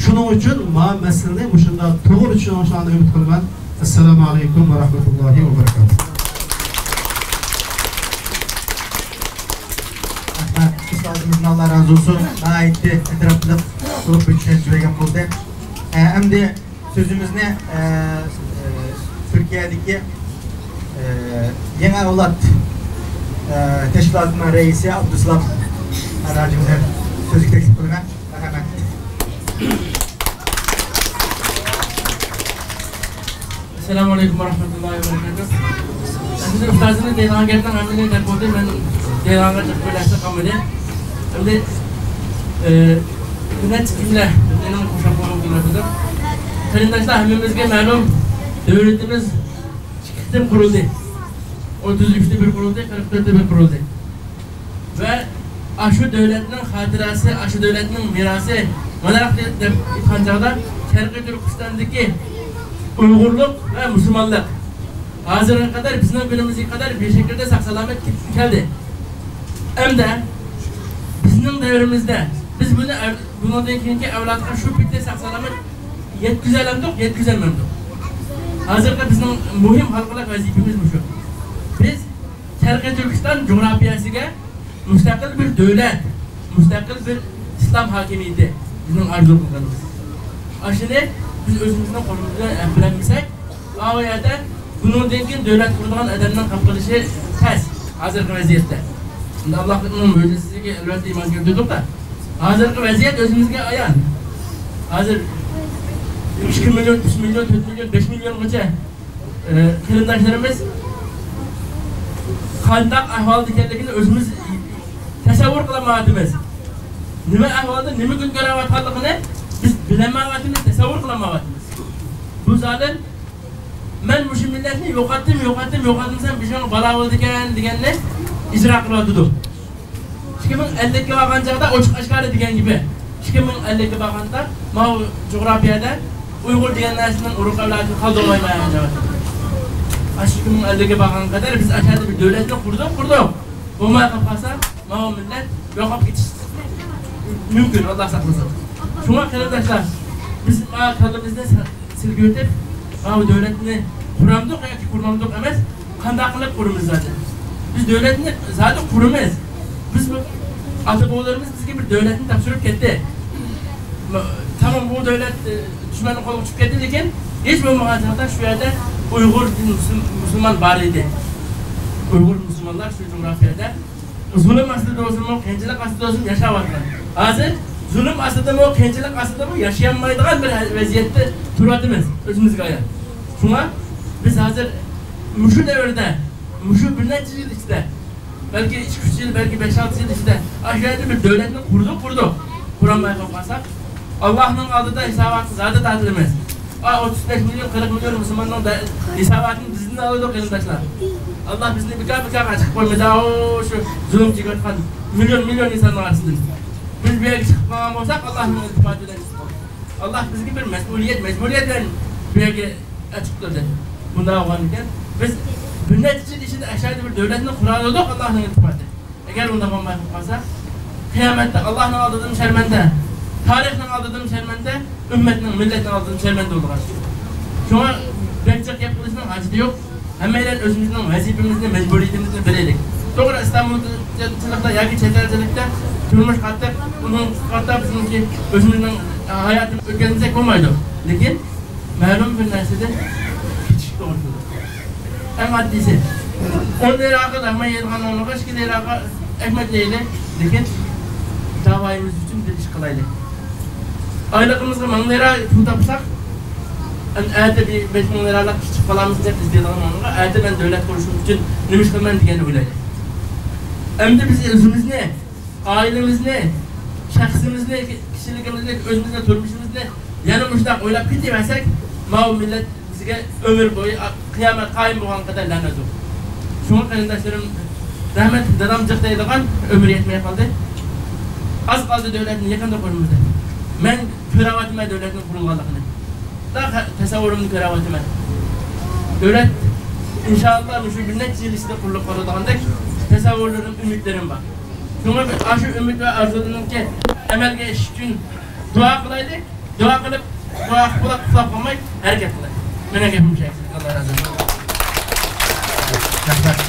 شۇنىڭ ئۈچۈن مانا مەسىلىنى مۇشۇنداق توغرا چۈشىنىشىڭلارنى ئۈمىد قىلىمەن. ئەسسالامۇ ئەلەيكۇم ۋە رەھمەتۇللاھى ۋە بەرىكاتۇھ. رەھمەت. ئۇستازىمىزدىن ئاللا رازى بولسۇن. ناھايىتى ئەتراپلىق بولۇپ بىر چۈشەنچە بەرگەن بولدى. ئە، ئەمدى سۆزىمىزنى، ئە، ئە، تۈركىيەدىكى، ئە، يېڭى ئەۋلاد، ئە، تەشكىلاتىنىڭ رەئىسى ئابدۇسالام ھاجىمىزنى سۆزگە تەكلىپ قىلىمەن. مەرھەمەت. ئەسسالامۇ ئەلەيكۇم ۋە رەھمەتۇللاھى ۋە بەرىكاتۇھ. ئەمدى ئۇستازىمىز دەيدىغان گەپنىڭ ھەممىنى دەپ بولدى. مەن دەيدىغان گەپ بىر نەرسە قالمىدى. ئەمدى، ئى، بىر نەچچە جۈملە مېنىڭ قوشۇپ قويغۇم كېلىۋاتىدۇ. قېرىنداشلار، ھەممىمىزگە مەلۇم، دۆلىتىمىز ئىككى قېتىم قۇرۇلدى. ئوتتۇز ئۈچتە بىر قۇرۇلدى، قىرىق تۆتتە بىر قۇرۇلدى. ۋە ئاشۇ دۆلەتنىڭ خاتىرىسى، ئاشۇ دۆلەتنىڭ مىراسى مانا دەپ ئېيتقان چاغدا، شەرقىي تۈركىستاندىكى ئۇيغۇرلۇق ۋە مۇسۇلمانلىق ھازىرغا قەدەر، بىزنىڭ كۈنىمىزگە قەدەر بىر شەكىلدە ساق-سالامەت كېلىپ كەلدى. ئەمدى بىزنىڭ دەۋرىمىزدە بىز بۇنى ئەر-، بۇنىڭدىن كېيىنكى ئەۋلادقا شۇ پېتى ساق-سالامەت يەتكۈزەلەمدۇق، يەتكۈزەلمەمدۇق؟ ھازىرقى بىزنىڭ مۇھىم ھالقىلىق ۋەزىپىمىز مۇشۇ. بىز شەرقىي تۈركىستان جۇغراپىيەسىگە مۇستەقىل بىر دۆلەت، مۇستەقىل بىر ئىسلام ھاكىمىيىتى بىزنىڭ ئارزۇ قىلغىنىمىز. ئاشۇنى بىز ئۆزىمىزنىڭ قولىمىز بىلەن ئەپ بېرەلمىسەك، ئاۋۇ يەردە بۇنىڭدىن كېيىن دۆلەت قۇرىدىغان ئادەمنىڭ قېلىپ قېلىشى تەس ھازىرقى ۋەزىيەتتە. ئەمدى ئاللاھنىڭ مۆجىزىسىگە ئەلۋەتتە ئىمان كەلتۈردۇق-دە. ھازىرقى ۋەزىيەت ئۆزىمىزگە ئايان. ھازىر ئىككى مىليون، ئۈچ مىليون، تۆت مىليون، بەش مىليونغىچە، ئە، قېرىنداشلىرىمىز قانداق ئەھۋالدا ئىكەنلىكىنى ئۆزىمىز تەسەۋۋۇر قىلالمايۋاتىمىز. نېمە ئەھۋالدا، نېمە كۈن كۆرۈۋاتقانلىقىنى بىز بىلەلمەيۋاتىمىز، تەسەۋۋۇر قىلالمايۋاتىمىز. بۇ زالىم مەن مۇشۇ مىللەتنى يوقاتتىم، يوقاتتىم، يوقاتمىسام بېشىڭغا بالا بولىدىكەن دېگەننى ئىجرا قىلىۋاتىدۇ. ئىككى مىڭ ئەللىككە بارغان چاغدا ئوچۇق ئاشكارا دېگەن گېپى. ئىككى مىڭ ئەللىككە بارغاندا ماۋۇ جۇغراپىيەدە ئۇيغۇر دېگەن نەرسىنىڭ ئۇرۇق ئەۋلادىنى قالدۇرمايمەن دەۋاتىدۇ. ئاشۇ ئىككى مىڭ ئەللىككە بارغانغا قەدەر بىز ئاشۇ يەردە بىر دۆلەتنى قۇردۇق، قۇردۇق. بولماي قېلىپ قالسا، ماۋۇ مىللەت يوقاپ كېتىشى مۇمكىن، ئاللا ساقلىسۇن. شۇڭا قېرىنداشلار، بىز ما كاللىمىزنى سە-، سىلكىۋېتىپ، ماۋۇ دۆلەتنى قۇرامدۇق ياكى قۇرمامدۇق ئەمەس، قانداق قىلىپ قۇرىمىز زادى؟ بىز دۆلەتنى زادى قۇرىمىز. بىز بۇ ئاتا-بوۋىلىرىمىز بىزگە بىر دۆلەتنى تاپشۇرۇپ كەتتى. تامام بۇ دۆلەت، ئى، دۈشمەننىڭ قولىغا چۈشۈپ كەتتى، لېكىن ھېچ بولمىغان چاغدا شۇ يەردە ئۇيغۇر، مۇسۇل-، مۇسۇلمان بار ئىدى. ئۇيغۇر مۇسۇلمانلار شۇ جۇغراپىيەدە زۇلۇم ئاستىدا بولسۇنمۇ، قىيىنچىلىق ئاستىدا بولسۇنمۇ ياشاۋاتىدۇ. ھازىر زۇلۇم ئاستىدىمۇ، قىيىنچىلىق ئاستىدىمۇ ياشىيالمايدىغان بىر ۋەزىيەتتە تۇرۇۋاتىمىز، ئۆزىمىزگە ئايان. شۇڭا بىز ھازىر مۇشۇ دەۋردە، مۇشۇ بىر نەچچە يىل ئىچىدە، بەلكى ئىككى، ئۈچ يىل، بەلكى بەش، ئالتە يىل ئىچىدە ئاشۇ يەردە بىر دۆلەتنى قۇردۇق، قۇردۇق. قۇرالماي قالساق، ئاللاھنىڭ ئالدىدا ھېساباتقا زادى تارتىلىمىز. ئا، ئوتتۇز بەش مىليون، قىرىق مىليون مۇسۇلماننىڭ دە-، ھېساباتىنى بىزدىن ئالىدۇ، قېرىنداشلار. ئاللاھ بىزنى بىكار، بىكارغا چىقىپ قويمىدى، ئاۋۇ شۇ زۇلۇم چېكىۋاتقان مىليون، مىليون ئىنساننىڭ ئارىسىدىن. بىز بۇ يەرگە چىقىپ قالغان بولساق، ئاللاھنىڭ ئىلتىپاتى بىلەن چىقىپ قالدۇق. ئاللاھ بىزگە بىر مەسئۇلىيەت، مەجبۇرىيەت بىلەن بۇ يەرگە ئەچىقتۇردى. بۇنداق بولغاندىكىن، بىز بىر نەچچە يىل ئىچىدە ئاشۇ يەردە بىر دۆلەتنى قۇرالىدۇق، ئاللاھنىڭ ئىلتىپاتى. ئەگەر ئۇنداق بولماي قالسا، قىيامەتتە ئاللاھنىڭ ئالدىدىمۇ شەرمەندە، تارىخنىڭ ئالدىدىمۇ شەرمەندە، ئۈممەتنىڭ، مىللەتنىڭ ئالدىدىمۇ شەرمەندە بولىدىغان ئىش. شۇڭا بەك جىق گەپ قىلىشنىڭ ھاجىتى يوق. ھەممەيلەن ئۆزىمىزنىڭ ۋەزىپىمىزنى، مەجبۇرىيىتىمىزنى بىلەيلىك. توغرا، ئىستانبۇلچىلىقتا ياكى چەت ئەلچىلىكتە تۇرمۇش قاتتىق، ئۇنىڭغا قارىتا بىزنىڭكى ئۆزىمىزنىڭ ھاياتىمىزنى ئۆتكۈزسەك بولمايدۇ. لېكىن مەلۇم بىر نەرسىدىن كېچىكىپ توغرا كېلىدۇ. ئەڭ ئاددىيسى، ئون لىراغا لەغمەن يەيدىغان ئورنىغا ئىككى لىراغا ئەكمەك يەيلى، لېكىن داۋايىمىز ئۈچۈن بىر ئىش قىلايلى. ئايلىقىمىزغا مىڭ لىرا پۇل تاپساق، ئەتە بىر بەش مىڭ لىرالىق ئىش چىقىپ قالامىز دەپ ئىزدەيدىغان ئورنىغا، ئەتە مەن دۆلەت قۇرۇشۇم ئۈچۈن نېمە ئىش قىلىمەن دېگەننى ئويلايلى. ئەمدى بىز ئۆزىمىزنى، ئائىلىمىزنى، شەخسىمىزنى، كىشىلىكىمىزنى، ئۆزىمىزنى، تۇرمۇشىمىزنى يەنە مۇشۇنداق ئويلاپ كېتىۋەرسەك، ماۋۇ مىللەت بىزگە ئۆمۈر بويى، قىيامەت قايىم بولغانغا قەدەر لەنەت ئوقۇ. شۇڭا قېرىنداشلىرىم، رەھمەتلىك دادام جىق دەيدىغان، ئۆمرى يەتمەي قالدى. ئاز قالدى دۆلەتنى يېقىندا قۇرىمىز دەپ. مەن كۆرۈۋاتىمەن دۆلەتنىڭ قۇرۇلغانلىقىنى. دا تەسەۋۋۇرۇمنى كۆرۈۋاتىمەن. دۆلەت ئىنشائاللا مۇشۇ بىر نەچچە يىل ئىچىدە قۇرۇلۇپ قالىدىغاندەك تەسەۋۋۇرلىرىم، ئۈمىدلىرىم بار. شۇڭا ئاشۇ ئۈمىد ۋە ئارزۇلىرىمنىڭكى ئەمەلگە ئېشىشى ئۈچۈن دۇئا قىلايلى. دۇئا قىلىپ، دۇئا قىلىپ ئۇخلاپ قالماي ھەرىكەت قىلايلى. مېنىڭ گېپىم شۇ. ئاللا رازى بولسۇن. رەھمەت.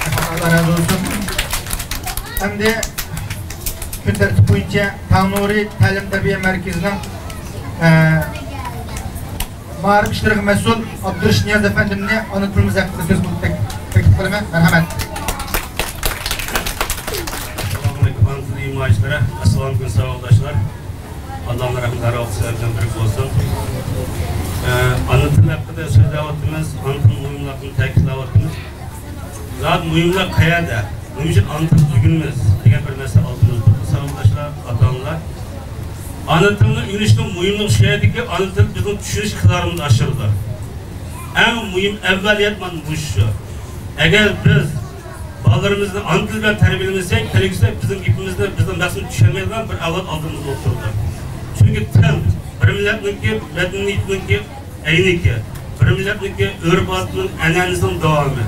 رەھمەت، ئاللا رازى بولسۇن. ئەمدى كۈن تەرتىپى بويىچە تاڭ نۇرى تەلىم تەربىيە مەركىزىنىڭ، ئە، مائارىپ ئىشلىرىغا مەسئۇل ئابدۇرېشىت نىياز ئەپەندىمنى ئانا تىلىمىز ھەققىدە سۆز قىلىپ تەك-، تەكلىپ قىلىمەن. مەرھەمەت. ئەسسالامۇ ئەلەيكۇم، ئانا تىل ئىملا ئىشلىرى. ئەسسالامۇ ئەلەيكۇم، ساۋاقداشلار. ئاللانىڭ رەھمىتى ھەر ۋاقىت سىلەر بىلەن بىرگە بولسۇن. ئە، ئانا تىل ھەققىدە سۆزلەۋاتىمىز، ئانا تىل مۇھىملىقىنى تەكىتلەۋاتىمىز. زادى مۇھىملىق قەيەردە؟ نېمە ئۈچۈن ئانا تىل ئۆگىنىمىز دېگەن بىر مەسىلە ئالدىمىزدا تۇرىدۇ، ساۋاقداشلار، ئاتا-ئانىلار. ئانا تىلنى ئۆگىنىشنىڭ مۇھىملىقى شۇ يەردىكى، ئانا تىل بىزنىڭ چۈشىنىش ئىقتىدارىمىزنى ئاشۇرىدۇ. ئەڭ مۇھىم ئەۋۋەلىيەت مانا مۇشۇ. ئەگەر بىز بالىلىرىمىزنى ئانا تىل بىلەن تەربىيەلىمىسەك، كەلگۈسىدە بىزنىڭ گېپىمىزنى، بىزنىڭ مەقسىتىمىزنى چۈشەنمەيدىغان بىر ئەۋلاد ئالدىمىزدا ئولتۇرىدۇ. چۈنكى تىل بىر مىللەتنىڭكى مەدەنىيىتىنىڭكى ئەينىكى، بىر مىللەتنىڭكى ئۆرپ-ئادىتىنىڭ، ئەنئەنىسىنىڭ داۋامى.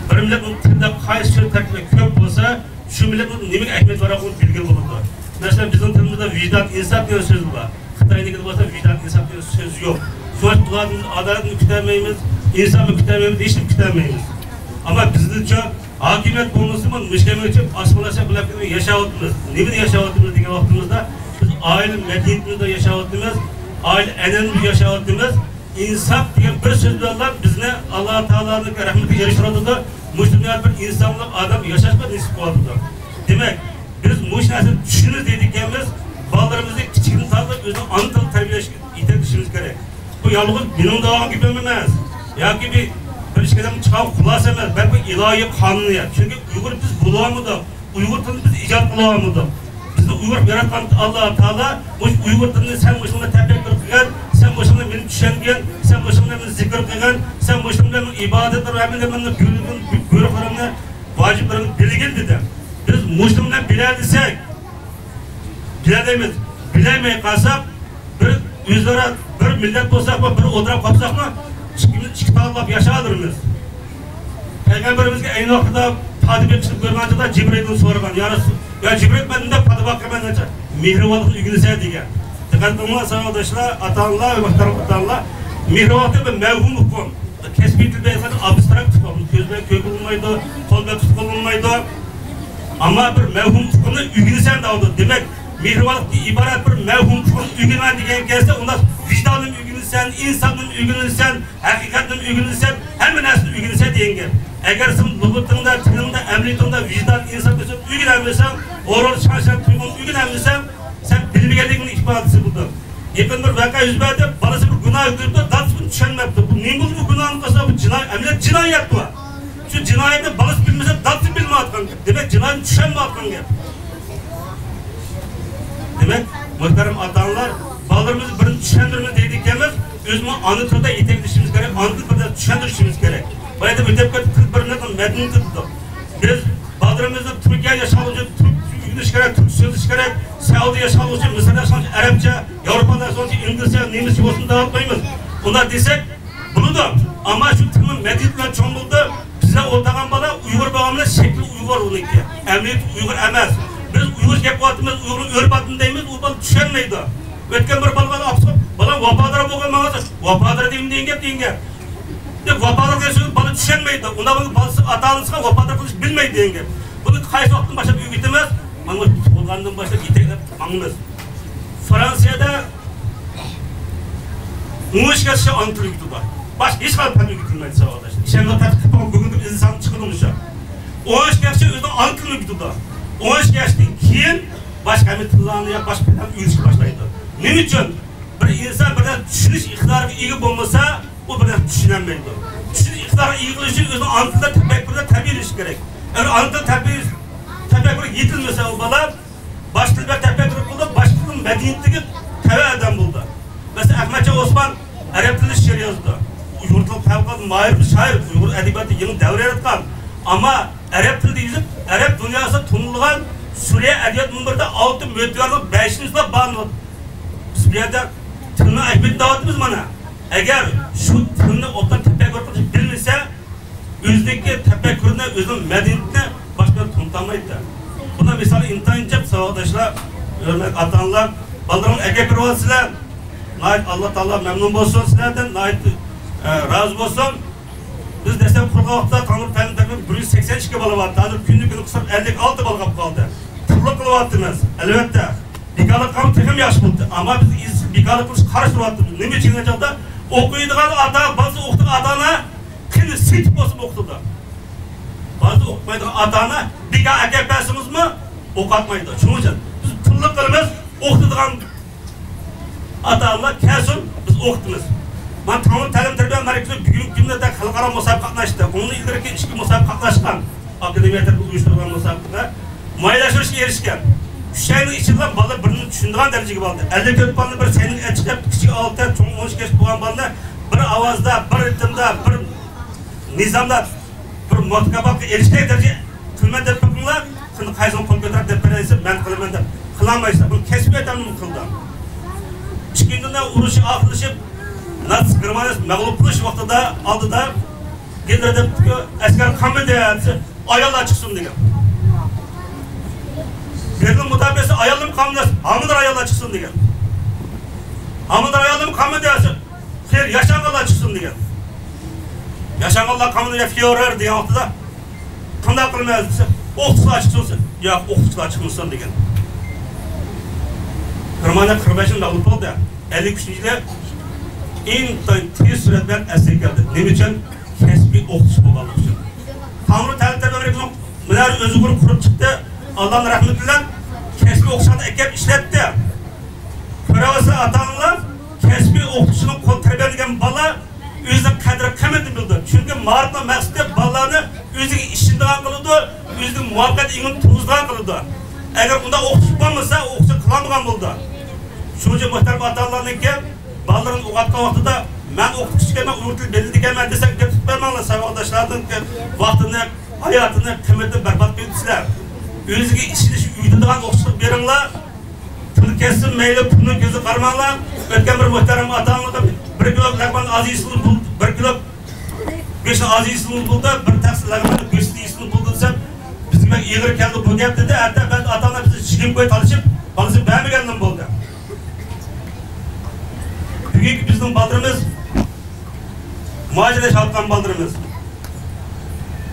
بىر مىللەتنىڭ تىلدا قايسى سۆز تەركىبى كۆپ بولسا، شۇ مىللەتنىڭ نېمىگە ئەھمىيەت بېرىدىغانلىقى بەلگىلىك بولىدۇ. مەسىلەن، بىزنىڭ تىلىمىزدا ۋىجدان، ئىنساپ دېگەن سۆز بار. خىتاينىڭكىدە بولسا ۋىجدان، ئىنساپ دېگەن سۆز يوق. شۇڭا ئادەمدىن ئادالەتنى كۈتەلمەيمىز، ئىنساپنى كۈتەلمەيمىز، ھېچنېمە كۈتەلمەيمىز. ئەمما بىزنىڭچە ھاكىمىيەت بولمىسىمۇ، مۇشۇ كەلگۈچە ئاسمانلاشا بىلەپ ياشاۋاتىمىز. نېمىنى ياشاۋاتىمىز دېگەن ۋاقتىمىزدا، بىز ئائىلە مەدەنىيىتىمىزدە ياشاۋاتىمىز، ئائىلە ئەنئەنىمىزدە ياشاۋاتىمىز. ئىنساپ دېگەن بىر سۆز بىلەنلا بىزنى ئاللا تائالانىڭ رەھمىتىگە ئېرىشتۈرۈۋاتىدۇ. مۇشۇ دۇنيادا بىر ئىنسانلىق ئادەم ياشاشقا نېسىپ قىلىۋاتىدۇ. دېمەك، بىز مۇشۇ نەرسىنى چۈشىنىمىز دەيدىكەنمىز، بالىلىرىمىزنى كىچىكىدىن تارتىپ ئۆزىنىڭ ئانا تىلىدا تەربىيەلەشكە يېتەكلىشىمىز كېرەك. بۇ يالغۇز مېنىڭ دەۋاتقان گېپىم ئەمەس ياكى بىر، بىر ئىككى ئادەمنىڭ چىقارغان خۇلاسە ئەمەس، بەلكى بۇ ئىلاھىي قانۇنىيەت. چۈنكى ئۇيغۇر بىز بولالمىدۇق. ئۇيغۇر تىلىنى بىز ئىجاد قىلالمىدۇق. بىزنى ئۇيغۇر ياراتقان ئاللا تائالا مۇشۇ ئۇيغۇر تىلىنى سەن مۇشۇنى تەپەككۇر قىلغىن، سەن مۇشۇنى مېنى چۈشەنگىن، سەن مۇشۇنى مېنى زىكىر قىلغىن، سەن مۇشۇنى مېنىڭ ئىبادەتلىرىم ھەممىنى مېنىڭ بۇيرۇقلىرىمنى، ۋاجىپلىرىمنى بىلگىن دېدى. بىز مۇشۇنى بىلەلىسەك، بىلەلەيمىز. بىلەلمەي قالساق، بىر ئۆزئارا بىر مىللەت بولساقمۇ، بىر ئولتۇراپ قالساقمۇ، ئىككىمىز ئىككى تاللاپ ياشاۋېرىمىز. پەيغەمبىرىمىزگە ئەينى ۋاقتىدا پادا بېقىشنى بۇيرۇغان چاغدا جىبرىئىلدىن سورىغان، يا رەسۇل، يا جىبرىئىل، مەن نېمە پادا باقىمەن دېسە، مېھرىبانلىقنى ئۆگىنىسەن دېگەن. دىققەت قىلىڭلار، ساۋاقداشلار، ئاتا-ئانىلار ۋە مۇھتەرەم ئاتا-ئانىلار، مېھرىبانلىق بىر مەۋھۇم ئۇقۇم. كەسپىي تىلدا ئېيتقاندا ئابستراكت ئۇقۇم، كۆز بىلەن كۆرگىلى بولمايدۇ، قول بىلەن تۇتقىلى بولمايدۇ. ئەمما بىر مەۋھۇم ئۇقۇمنى ئۆگىنىسەن دەۋاتىدۇ. دېمەك، مېھرىبانلىقتىن ئىبارەت بىر مەۋھۇم ئۇقۇمنى ئۆگىنىمەن دېگەن گەپتە، ئۇنداق ۋىجداننىمۇ ئۆگىنىسەن، ئىنساننىمۇ ئۆگىنىسەن، ھەقىقەتنىمۇ ئۆگىنىسەن، ھەممە نەرسىنى ئۆگىنىسەن دېگەن گەپ. ئەگەر سەن لۇغىتىڭدا، تىلىڭدا، ئەمەلىيىتىڭدە ۋىجدان، ئىنسان ئۆگىنەلمىسەڭ، ئورۇن، شان-شەرەپ تۇيغۇڭنى ئۆگىنەلمىسەڭ، سەن بىلمىگەنلىكىڭنىڭ ئىپادىسى بۇدۇر. يېقىن بىر ۋەقە يۈز بەردى، بالىسى بىر گۇناھ كۆرۈپتۇ، دادىسى بۇنى چۈشەنمەپتۇ. بۇ نېمە بولدى بۇ گۇناھنى قىلسا، بۇ جىناي-، ئەمەلىيەت جىنايەت بۇ. شۇ جىنايەتنى بالىسى بىلمىسە، دادىسى بىلمەيۋاتقان گەپ. دېمەك، جىنايەتنى چۈشەنمەيۋاتقان گەپ. دېمەك، مۇھتەرەم ئاتا-ئانىلار، بالىلىرىمىزنى بىرنى چۈشەندۈرىمىز دەيدىكەنمىز، ئۆزىمۇ ئانا تىلدا يېتەكلىشىمىز كېرەك، ئانا تىل بىلەن چۈشەندۈرۈشىمىز كېرەك. بايىدا ئۆتۈپ كەتتى، تىل بىر مىللەتنىڭ مەدەنىيىتى دېدۇق. بىز بالىلىرىمىزنى تۈركىيە ياشىغانلىقى ئۈچۈن تۈركچە ئۆگىنىش كېرەك، تۈركچە سۆزلىشىش كېرەك، سەئۇدىيە ياشىغانلىقى ئۈچۈن، مىسىر ياشىغانلىقى ئۈچۈن ئەرەبچە، ياۋروپادا ياشىغانلىقى ئۈچۈن ئىنگلىزچە، نېمىسچە بولسۇن دەۋاتمايمىز. ئۇنداق دېسەك بولىدۇ. ئەمما شۇ تىلنىڭ مەدەنىيىتى بىلەن چوڭ بولدى. بىزدە ئولتۇرغان بالا ئۇيغۇر بولغان بىلەن شەكلى ئۇيغۇر ئۇنىڭكى. ئەمەلىيىتى ئۇيغۇر ئەمەس. بىز ئۇيغۇر گەپ قىلىۋاتىمىز، ئۇيغۇرنى ئۆرۈپ ئاتىمىز دەيمىز، ئۇ بالا چۈشەنمەيدۇ. ئۆتكەن بىر بالىغا ئاپىسى، بالام ۋاپادار بولغىن ماڭا، ۋاپادار دېگەن، دېگەن گەپ، دېگەن گەپ. دەپ ۋاپادار دېسە بالا چۈشەنمەيدۇ. ئۇنداق بولسا بالىسى ئاتا-ئانىسىغا ۋاپادار قىلىش بىلمەيدۇ دېگەن گەپ. بۇنى قايسى ۋاقىتتىن باشلاپ ئۆگىتىمىز؟ مانا تۇغۇلغاندىن باشلاپ يېتەكلەپ ماڭىمىز. فرانسىيەدە ئون ئۈچ ياشقىچە ئانا تىل ئۆگىتىدۇ. باشقا ھېچقانداق پەن ئۆگىتىلمەيدۇ، ساۋاقداشلار. ئىشەنمەي تەتقىق قىلىپ باققىن، گوگلدا ئىزدىسەڭ چىقىدۇ مۇشۇ. ئون ئۈچ ياشقىچە ئۆزىنىڭ ئانا تىلىنى ئۆگىتىدۇ. ئون ئۈچ ياشتىن كېيىن باشقا ھەممە تىللارنى يا باشقا پەنلەرنى ئۆگىتىشكە باشلايدۇ. نېمە ئۈچۈن؟ بىر ئىنسان بىر نەرسە چۈشىنىش ئىقتىدارىغا ئىگە بولمىسا، ئۇ بىر نەرسە چۈشىنەلمەيدۇ. چۈشىنىش ئىقتىدارىغا ئىگە قىلىش ئۈچۈن ئۆزىنىڭ ئانا تىلىدا تەپەككۇرىدا تەربىيەلىنىشى كېرەك. ئەگەر ئانا تىل تەربىيە، تەپەككۇرى يېتىلمىسە، ئۇ بالا باشقا تىلدا تەپەككۇر قىلىپ، باشقا تىلنىڭ مەدەنىيىتىگە تەۋە ئادەم بولىدۇ. مەسىلەن، ئەخمەتجان ئوسمان ئەرەب تىلىدا شېئىر يازىدۇ. ئۇ يۇرتلۇق پەۋقۇلئاددە ماھىر بىر شائىر، ئۇيغۇر ئەدەبىياتىدا يېڭى دەۋر ياراتقان. ئەمما ئەرەب تىلىدا يېزىپ، ئەرەب دۇنياسىدا تونۇلغان سۈرىيە ئەدەبىيات مۇنبىرىدا ئالتە مۆتىۋەرنىڭ بەشىنچىسىلا بار. بىز بۇ يەردە تىلنىڭ ئەھمىيىتىنى دەۋاتىمىز مانا. ئەگەر شۇ تىلنى ئوبدان تەپەككۇر قىلىش بىلمىسە، ئۆزىنىڭكى تەپەككۇرىنى، ئۆزىنىڭ مەدەنىيىتىنى باشقىلارغا تونۇتالمايدۇ. بۇنىڭ مىسالى ئىنتايىن جىق، ساۋاقداشلار، ھۆرمەتلىك ئاتا-ئانىلار، بالىلىرىڭلارنى ئەكەپ بېرىۋاتىسىلەر. ناھايىتى ئاللا تائالا مەمنۇن بولسۇن سىلەردىن، ناھايىتى، ئە، رازى بولسۇن. بىز دەسلەپ قۇرغان ۋاقىتتا تاڭلا تەلىم تەربىيە بىر يۈز سەكسەن ئىككى بالا بار. ھازىر كۈندە كۈندە قىسقىرىپ ئەللىك ئالتە بالا قاپ قالدى. تىللىق قىلىۋاتىمىز، ئەلۋەتتە. بىكارلىق قىلغان تېخىمۇ ياخشى بولدى. ئەمما بىز ئىزچىل بىكارلىق قىلىشقا قارشى تۇرۇۋاتىمىز. نېمە ئۈچۈن دېگەن چاغدا ئوقۇيدىغان ئاتا، بالىسى ئوقۇتىدىغان ئاتا-ئانا قېنى سېتىپ بولسىمۇ ئوقۇتىدۇ. بالىسى ئوقۇمايدىغان ئاتا-ئانا بىكار ئەكەپ بەرسىڭىزمۇ ئوقۇتمايدۇ. شۇنىڭ ئۈچۈن بىز تىللىق قىلىمىز، ئوقۇتىدىغان ئاتا-ئانىلار كەلسۇن، بىز ئوقۇتىمىز. مانا تاڭلا تەلىم تەربىيە مەركىزى بۈگۈنكى كۈندە خەلقئارا مۇسابىقە قاتناشتى. ئۇنىڭدىن ئىلگىرىكى ئىككى مۇسابىقە قاتناشقان. ئاكادېمىيە تەرىپىدىن ئۇيۇشتۇرۇلغان مۇسابىقىگە مۇئەييەنلەشتۈرۈشكە ئېرىشكەن. ئۈچ ئاينىڭ ئىچىدىلا بالا بىر نېمىنى چۈشىنىدىغان دەرىجىگە باردى. ئەللىك تۆت بالىنى بىر سەينىگە چىقىپ، كىچىك ئالتە، چوڭ ئون ئىككى ياش بولغان بالىنى بىر ئاۋازدا، بىر رىتىمدا، بىر نىزامدا بىر مۇكاپاتقا ئېرىشكەن دەرىجە قىلىمەن دەپ بېقىڭلار. قېنى قايسىڭ قول كۆتۈرۈپ دەپ بېرەيسىز، مەن قىلىمەن دەپ. قىلالمايسىز. بۇنى كەسپىي ئادەممۇ قىلىدۇ. ئىككى كۈندىن ئۇرۇش ئاخىرلىشىپ، ناتسىست گېرمانىيەسى مەغلۇپ قىلىش ۋاقتىدا ئالدىدا گىتلېر دەپتىكى، ئەسكەر قالمىدى دېسە، ئاياللار چىقسۇن دېگەن. بېرلىن مۇداپىئەسى ئاياللىرىمۇ قالمىدى دېسە، ھامىلىدار ئاياللار چىقسۇن دېگەن. ھامىلىدار ئاياللىرىمۇ قالمىدى دېسە، خېير، ياشانغانلار چىقسۇن دېگەن. ياشانغانلار قالمىدى دېگەن، فيورېر دېگەن ۋاقتىدا، قانداق قىلىمىز دېسە، ئوقۇتقۇچىلار چىقسۇن دېسە، ياق، ئوقۇتقۇچىلار چىقمىسۇن دېگەن. گېرمانىيە قىرىق بەشىنچى يىلى مەغلۇپ بولدى. ئەللىك ئۈچىنچى يىلى ئىنتايىن تېز سۈرئەت بىلەن ئەسلىگە كەلدى. نېمە ئۈچۈن؟ كەسپىي ئوقۇتۇش بولغانلىقى ئۈچۈن. تاڭلا تەلىم تەربىيە مەركىزىنىڭ مۇنەۋۋەر ئۆزى بىر قۇرۇپ چىقتى. ئاللانىڭ رەھمىتى بىلەن كەسپىي ئوقۇتقۇچىلارنى ئەكەپ ئىشلەتتى. كۆرۈۋاتسا ئاتا-ئانىلار، كەسپىي ئوقۇتقۇچىنىڭ قول تەربىيەلىگەن بالا ئۆزىنىڭ قەدىر-قىممىتىنى بىلىدۇ. چۈنكى مائارىپنىڭ مەقسىتى بالىلارنى ئۆزىگە ئىشىنىدىغان قىلىدۇ، ئۆزىنىڭ مۇۋەپپەقىيەت ئېڭىنى تۇرغۇزىدىغان قىلىدۇ. ئەگەر ئۇنداق ئوقۇتقۇچى بولمىسا، ئوقۇتقۇچى قىلالمىغان بولىدۇ. شۇنىڭ ئۈچۈن مۇھتەرەم ئاتا-ئانىلارنىڭكى بالىلىرىنى ئوقۇتقان ۋاقتىدا، مەن ئوقۇتقۇچى ئىكەنمەن، ئۇيغۇر تىلى بىلىدىكەنمەن دېسەڭ، گەپ تۇتۇپ بەرمەڭلار. ساۋاقداشلارنىڭ ۋاقتىنى، ھاياتىنى، قىممىتىنى بەربات قىلىۋېتىسىلەر. ئۆزىگە ئىشىنىش، ئۆگىتىدىغان ئوقۇتقۇچىلىق بېرىڭلار. پۇل كەتسۇن مەيلى، پۇلنىڭ كۆزىگە قارىماڭلار. ئۆتكەن بىر مۇھتەرەم ئاتا-ئانىلارغا بىر كىلو لەغمەن ئاز يېسىڭىز بولدى، بىر كىلو گۆشنى ئاز يېسىڭىز بولدى، بىر تەخسە لەغمەن گۆشنى يېسىڭىز بولدى دېسەم، بىزگە بەك ئېغىر كەلدى بۇ گەپ دېدى. ھەتتا بەزى ئاتا-ئانىلار بىزنى چىگىم قوي تالىشىپ، بالىسى بەرمىگەندىن بولدى. بۈگۈنكى بىزنىڭ بالىلىرىمىز، مۇھاجىر ياشاۋاتقان بالىلىرىمىز،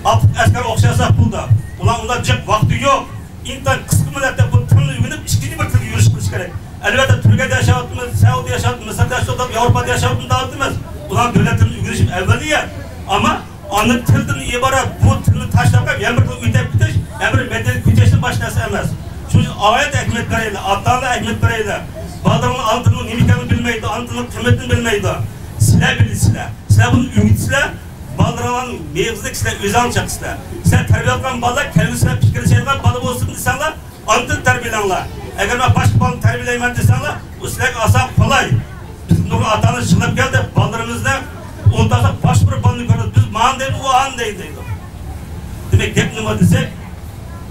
ئاتلىق ئەسكەر ئوخشاش پۇلدا، ئۇلار ئۇنداق جىق ۋاقتى يوق. ئىنتايىن قىسقا مۆھلەتتە بۇ تىلنى ئۆگىنىپ، ئىككىنچى بىر تىلغا يۈرۈش قىلىش كېرەك. ئەلۋەتتە، تۈركىيەدە ياشاۋاتىمىز، سەئۇدىدە ياشاۋاتىمىز، مىسىردا ياشاۋاتىمىز، ياۋروپادا ياشاۋاتىمىز دەۋاتىمىز. بۇلار دۆلەتلىرىنى ئۆگىنىش ئەۋلىيەت. ئەمما ئانا تىلدىن ئىبارەت بۇ تىلنى تاشلاپ قويۇپ، يەنە بىر تىلغا ئۆتۈپ كېتىش، يەنە بىر مەدەنىيەت كۆچۈرۈشتىن باشقا نەرسە ئەمەس. شۇنىڭ ئۈچۈن ئالاھىدە ئەھمىيەت بېرەيلى، ئاتا-ئانىلار ئەھمىيەت بېرەيلى. بالىلىرىڭلار ئانا تىلنىڭ نېمە ئىكەنلىكىنى بىلمەيدۇ، ئانا تىلنىڭ قىممىتىنى بىلمەيدۇ. سىلەر بىلىسىلەر، سىلەر بۇنى ئۆگىتىسىلەر. بالىلىرىڭلارنىڭ مېغىزىدە سىلەر ئۆزۈڭلار چاقىسىلەر. سىلەر تەربىيەلەۋاتقان بالىلار كەلگۈسىدە پىكىرلىشىدىغان بالا بولسۇن دېسەڭلار، ئانا تىلنى تەربىيەلەڭلار. ئەگەر مەن باشقا بالىنى تەربىيەلەيمەن دېسەڭلار، ئۇ سىلەرگە ئاسان قولاي. بىز نۇرغۇن ئاتا-ئانىلار يىغلاپ كەلدى، بالىلىرىمىزنى ئۇنتۇساق باشقا بىر بالىنى كۆرىمىز. بىز مانا دەيمىز، ئۇ ئانا دەيدۇ دەيدۇ. دېمەك، گەپ نېمە دېسەك،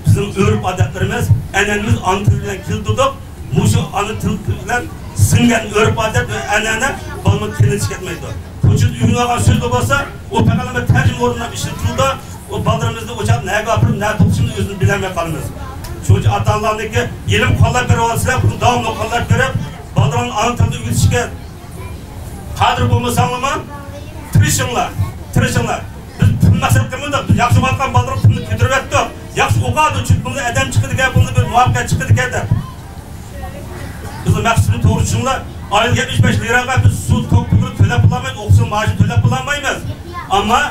بىزنىڭ ئۆرپ-ئادەتلىرىمىز، ئەنئەنىمىز ئانا تىل بىلەن كېلتۈردۇق. مۇشۇ ئانا تىل بىلەن سىڭگەن ئۆرپ-ئادەت ۋە ئەنئەنە بالىنىڭ قېنىدىن چىقىپ كەتمەيدۇ. كوچىدا ئۆگىنىۋالغان سۆزلەر بولسا، ئۇ پەقەت بىر تەرجىمە ئورنىدا ئىشلىتىلىدۇ. ئۇ بالىلىرىمىزنى ئۇ چاغدا نەگە ئاپىرىپ، نەگە توختىتىشىمىزنى ئۆزىمىز بىلەلمەي قالىمىز. شۇنىڭ ئۈچۈن ئاتا-ئانىلارنىڭكى يېلىم قوللاپ بېرىۋالسىلەر، بۇنى داۋاملىق قوللاپ بېرىپ، بالىلارنى ئانا تىلدا ئۆگىتىشكە قادىر بولمىساڭلارمۇ، تىرىشىڭلار، تىرىشىڭلار. بىز پۇل مەقسەت قىلمىدۇق، بىز ياخشى ئوقۇۋاتقان بالىلارنىڭ پۇلىنى كۆتۈرۈۋەتتۇق. ياخشى ئوقۇيدۇ، چۈنكى بۇنىڭ ئادەم چىقىدىكەن، بۇنىڭ بىر مۇۋەپپەقىيەت چىقىدىكەن دەپ. بىزنىڭ مەقسىتىمىز توغرا چۈشىنىڭلار. ئايلىق يەتمىش بەش لىراغا بىز سۇ، توك پۇلىنى تۆلەپ بولالمايمىز، ئوقۇتقۇچىنىڭ مائاشىنى تۆلەپ بولالمايمىز. ئەمما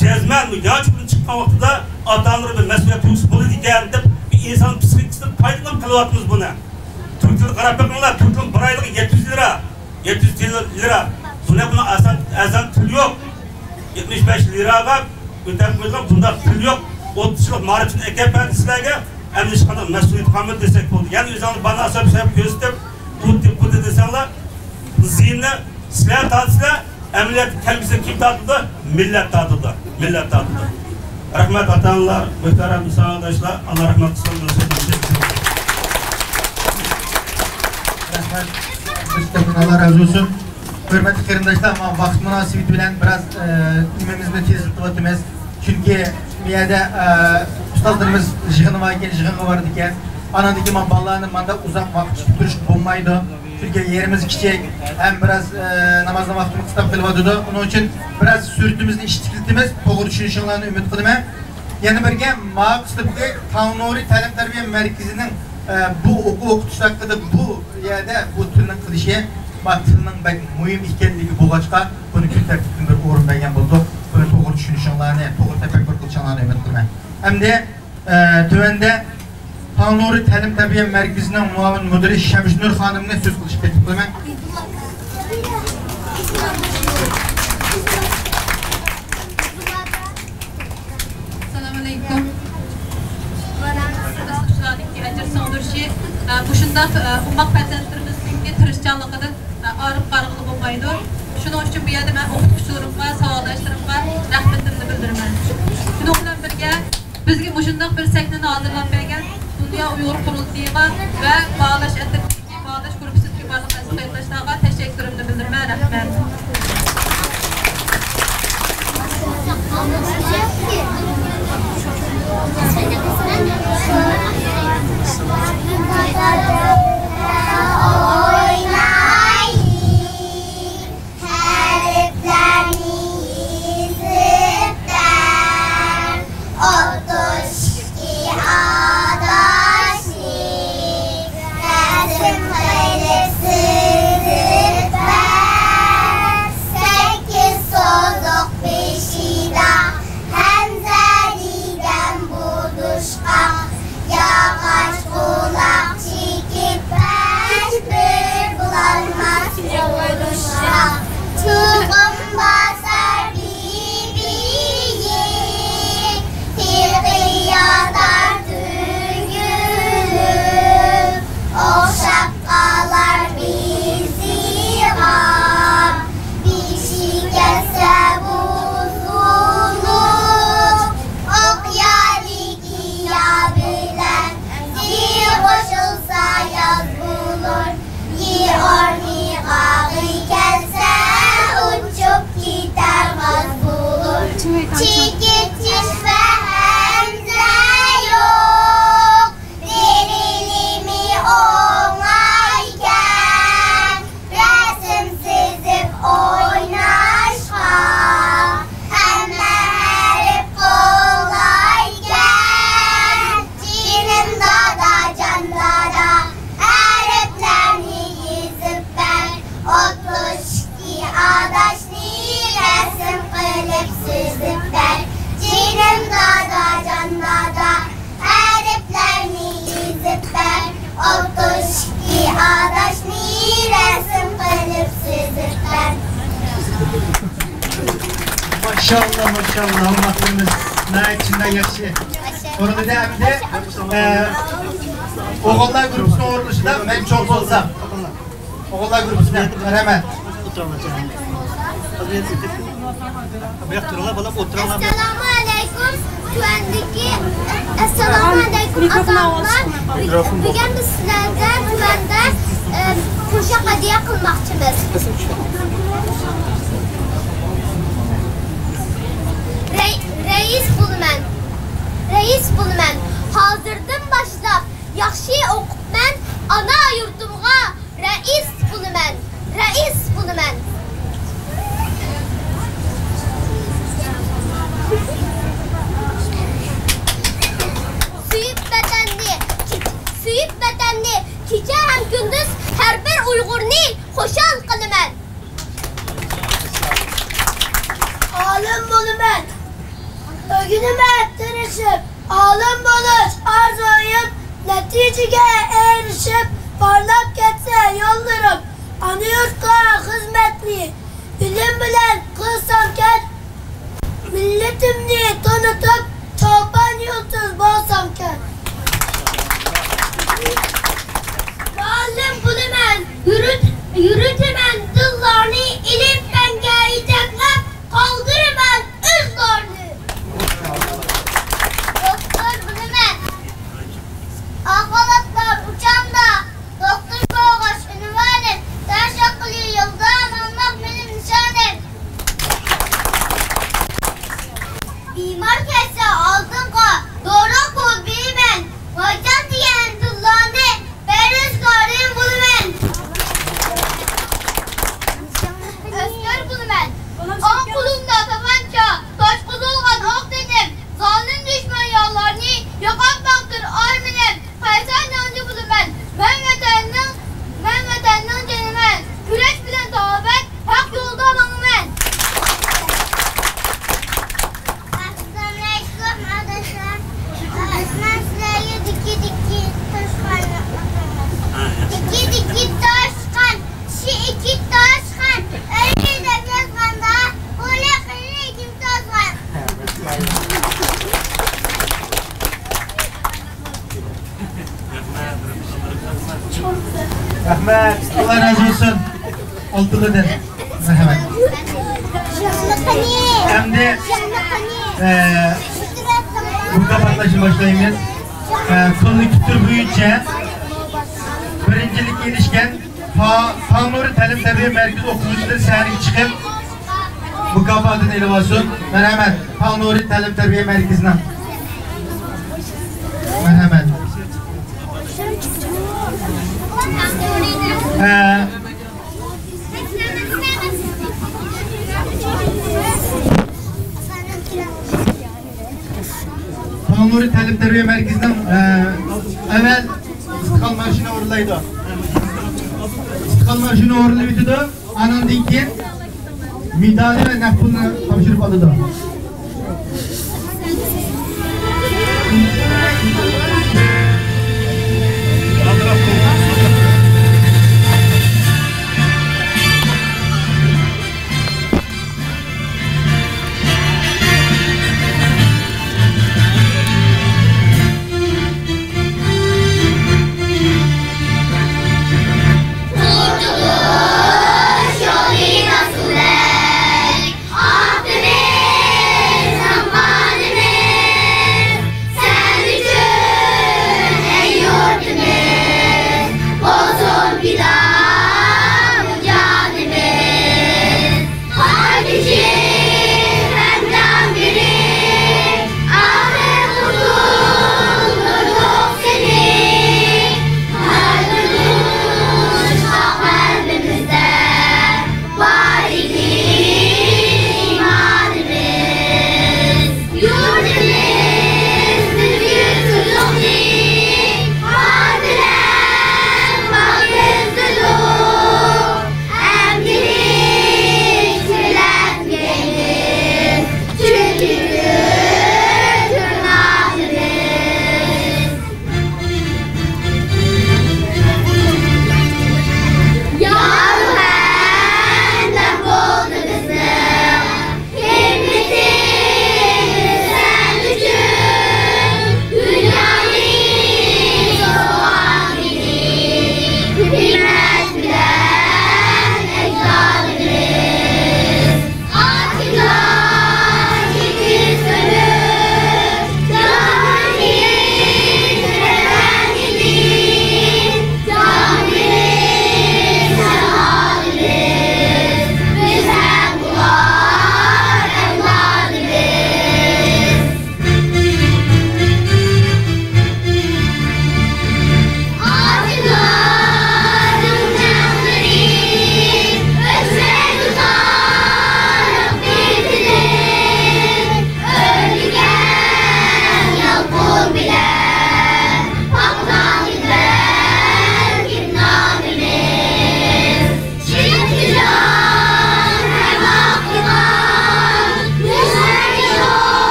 جەزمەن يانچۇقتىن چىققان ۋاقتىدا ئاتا-ئانىلار بىر مەسئۇلىيەت تۇيغۇسى بولىدىكەن دەپ، بىر ئىنسان پسىخىكىسىدىن پايدىلىنىپ قىلىۋاتىمىز بۇنى. تۈرك تىلىغا قاراپ بېقىڭلار، تۈرك تىلىنىڭ بىر ئايلىقى يەتتە يۈز لىرا، يەتتە يۈز لىرا. بۇنى بۇنىڭ ئەرزان، ئەرزان تىلى يوق. يەتمىش بەش لىراغا ئۆتەپ قويىدىغان بۇنداق تىل يوق. ئوتتۇز يىللىق مائارىپچىنى ئەكەپ بەردى سىلەرگە، ئەمدى ھېچقانداق مەسئۇلىيىتى قالمىدى دېسەك بولىدۇ. يەنە ئۆزۈڭلار باھانە ئاساپ سەۋەب كۆرسىتىپ، ئۇ دېدى، بۇ دېدى دېسەڭلار، زىيىننى سىلەر تارتىسىلەر، ئەمەلىيەتتە كەلگۈسىدە كىم تارتىدۇ؟ مىللەت تارتىدۇ، مىللەت تارتىدۇ. رەھمەت، ئاتا-ئانىلار، مۆھتەرەم ساۋاقداشلار، ئاللا رەھمەت قىلسۇن. رەھمەت. ئۈستادتىن ئاللا رازى بولسۇن. ھۆرمەتلىك قېرىنداشلار، مانا ۋاقىت مۇناسىۋىتى بىلەن بىراز، ئە، نېمىمىزنى تېزلىتىۋاتىمىز. چۈنكى بۇ يەردە، ئە، ئۇستازلىرىمىز يىغىنى باركەن، يىغىنغا بارىدىكەن. ئاناندىن كېيىن مانا بالىلارنى ماندا ئۇزاق ۋاقىت كۈتتۈرۈشكە بولمايدۇ. چۈنكى يېرىمىز كىچىك، ھەم بىراز، ئە، نامازنىڭ ۋاقتىمۇ قىستاپ قېلىۋاتىدۇ. ئۇنىڭ ئۈچۈن بىراز سۈرئىتىمىزنى ئىشلىتىۋېتىمىز. توغرا چۈشىنىشىڭلارنى ئۈمىد قىلىمەن. يەنە بىرگە، ماۋۇ قىسىمدىكى تاڭ نۇرى تەلىم تەربىيە مەركىزىنىڭ، ئە، بۇ ئوقۇ ئوقۇتۇش ھەققىدە بۇ يەردە بۇ تىلنىڭ قىلىشى، ما تىلنىڭ بەك مۇھىم ئىكەنلىكى بولغاچقا، بۇنى كۈن تەرتىپتىن بىر ئورۇن بەرگەن بولدۇق. بۇنى توغرا چۈشىنىشىڭلارنى، توغرا تەپەككۇر قىلىشىڭلارنى ئۈمىد قىلىمەن. ئەمدى، ئە، تۆۋەندە تاڭ نۇرى تەلىم تەربىيە مەركىزىنىڭ مۇئاۋىن مۇدىرى شەمشىنۇر خانىمنى سۆز قىلىشقا تەكلىپ قىلىمەن. ئەسسالامۇئەلەيكۇم. شۇلارنىڭكى ئەجىر سىڭدۈرۈشى، ئە، مۇشۇنداق، ئە، ئوماق پەرزەنتلىرىمىزنىڭكى تىرىشچانلىقىدىن، ئە، ئايرىپ قارىغىلى بولمايدۇ. شۇنىڭ ئۈچۈن بۇ يەردە مەن ئوقۇتقۇچىلىرىمغا، ساۋاقداشلىرىمغا رەھمىتىمنى بىلدۈرىمەن. شۇنىڭ بىلەن بىرگە، بىزگە مۇشۇنداق بىر سەھنىنى ھازىرلاپ بەرگەن دۇنيا ئۇيغۇر قۇرۇلتىيىغا ۋە باھالاش ئەترىتىدىكى باھالاش گۇرۇپپىسىدىكى بارلىق ئەزىز قېرىنداشلارغا تەشەككۈرۈمنى بىلدۈرىمەن. رەھمەت. ھەرپلەرنى يېزىپ بەر، ئوتتۇز ئىككى ئاداشنى رەسىم قىلىپ سىزىپ بەر. سەككىز سوزۇق بېشىدا ھەمزە دېگەن بۇدۇشقاق، ياغاچ قۇلاق چېكىپ بەش بىر بولالماس ئۇرۇشقا. تۇغۇم باسار بىبىيىم، تېغى يادار تۈگۈلۈپ، ئوخشاپ قالار بىزىغا. بېشى كەتسە بۇزۇلۇپ، ئوق يالى قىيا بىلەن، سىي قوشۇلسا ياز بولۇر. يى ئورنىغا غى كەلسە، ئۇچۇپ كېتەر غاز بولۇر. چېكىت چىش ۋە ھەمزە يوق، بېرىلىمى ئوڭايكەن. رەسىم سىزىپ ئويناشقا ھەممە ھەرپ قولايكەن. جېنىم دادا، جان دادا، ھەرپلەرنى يېزىپ بەر. ئوتتۇز ئىككى ئاداشنى رەسىم قىلىپ سىزىپ بەر. جېنىم دادا، جان دادا، ھەرپلەرنى يېزىپ بەر، ئوتتۇز ئىككى ئاداشنى رەسىم قىلىپ سىزىپ بەر. ماشائاللا، ماشائاللا، ھەممىڭلارنىڭ ناھايىتى شۇنداق ياخشى. ئورۇندا ئەمدى، ئە، ئوغۇللار گۇرۇپپىسىنىڭ ئورۇنلىشىدا مەن چوڭ بولسام. ئوغۇللار گۇرۇپپىسىنى، رەھمەت. بۇ ياقتا تۇرۇڭلار، بالام، ئولتۇرۇڭلار. ئەسسالامۇئەلەيكۇم، تۆۋەندىكى، ئەسسالامۇئەلەيكۇم، ئاتا-ئانىلار. بۈگۈن بىز سىلەرگە تۆۋەندە، ئە، قوشاق ھەدىيە قىلماقچىمىز. رەي-، رەئىس بولىمەن. رەئىس بولىمەن. ھازىردىن باشلاپ ئانا يۇرتۇمغا رەئىس بولىمەن، رەئىس بولىمەن. سۆيۈپ ۋەتەننى، كېچ-، سۆيۈپ ۋەتەننى، كېچە ھەم كۈندۈز ھەر بىر ئۇيغۇرنى خۇشال قىلىمەن. ئالىم بولىمەن، ئۆگىنىمەن تىرىشىپ، ئالىم بولۇش ئارزۇيۇم، نەتىجىگە ئېرىشىپ، پارلاپ كەتسە يوللىرىم، ئانا يۇرتقا خىزمەتنى بىلىم بىلەن قىلسامكەن، مىللىتىمنى تونۇتۇپ، چولپان يۇلتۇز بولسامكەن. مۇئەللىم بولىمەن، يۈرۈت-، يۈرۈتىمەن تىللارنى، ئىلىم-پەنگە يېتەكلەپ، قالدۇرىمەن ئىزلارنى. دوختۇر بولىمەن، ئاق خالاتلار ئۇچامدا، دوختۇر بولغاچ ئۈنۋانىم، تىرىشچانلىق يولىدا ماڭماق مېنىڭ نىشانىم. بىمار كەلسە ئالدىمغا، دورا قويۇپ بېرىمەن، ۋايجان دېگەن تىللارنى، پەرھىزكارىم بولىمەن. ئەسكەر بولىمەن، ئوڭ قولۇمدا تاپانچا، توشقۇزۇلغان ئوق تېنىم، زالىم دۈشمەن ياۋلارنى يوقاتماقتۇر ئارمىنىم. قەيسەر ناڭجى بولىمەن، مەن ۋەتەننىڭ، مەن ۋەتەننىڭ جېنىمەن. كۈرەش بىلەن تاۋابەت، ھەق يولىدا ماڭىمەن. ئەسسالامۇئەلەيكۇم ئاداشلار. مەن سىلەرگە دىكى دىكى توشقاننى ئوقۇيمەن. دىكى دىكى توشقان، چىشى ئىككى توشقان، ئۆلدى دەپ يازغاندا، قولى قېرى كىم توزغان؟ رەھمەت، ئاللا رازى بولسۇن. ئالتۇنىدىن. مەرھەمەت. ئەمدى، ئە، مۇكاپاتلاشنى باشلايمىز. ئە، كوللېكتىپ بويىچە بىرىنچىلىككە ئېرىشكەن پا-، پاڭنۇرى تەلىم تەربىيە مەركىزى ئوقۇغۇچىلىرى سەھنىگە چىقىپ، مۇكاپاتىنى ئېلىۋالسۇن. مەرھەمەت. پاڭنۇرى تەلىم تەربىيە مەركىزىنىڭ. مەرھەمەت. ھە. پاڭنۇرى تەلىم تەربىيە مەركىزىنىڭ، ئە، ئەۋەل ئىستىقلال مارشىنى ئورۇنلايدۇ. ئىستىقلال مارشىنى ئورۇنلاۋېتىدۇ. ئانىڭدىن كېيىن مېدالى ۋە نەق پۇلنى تاپشۇرۇپ ئالىدۇ.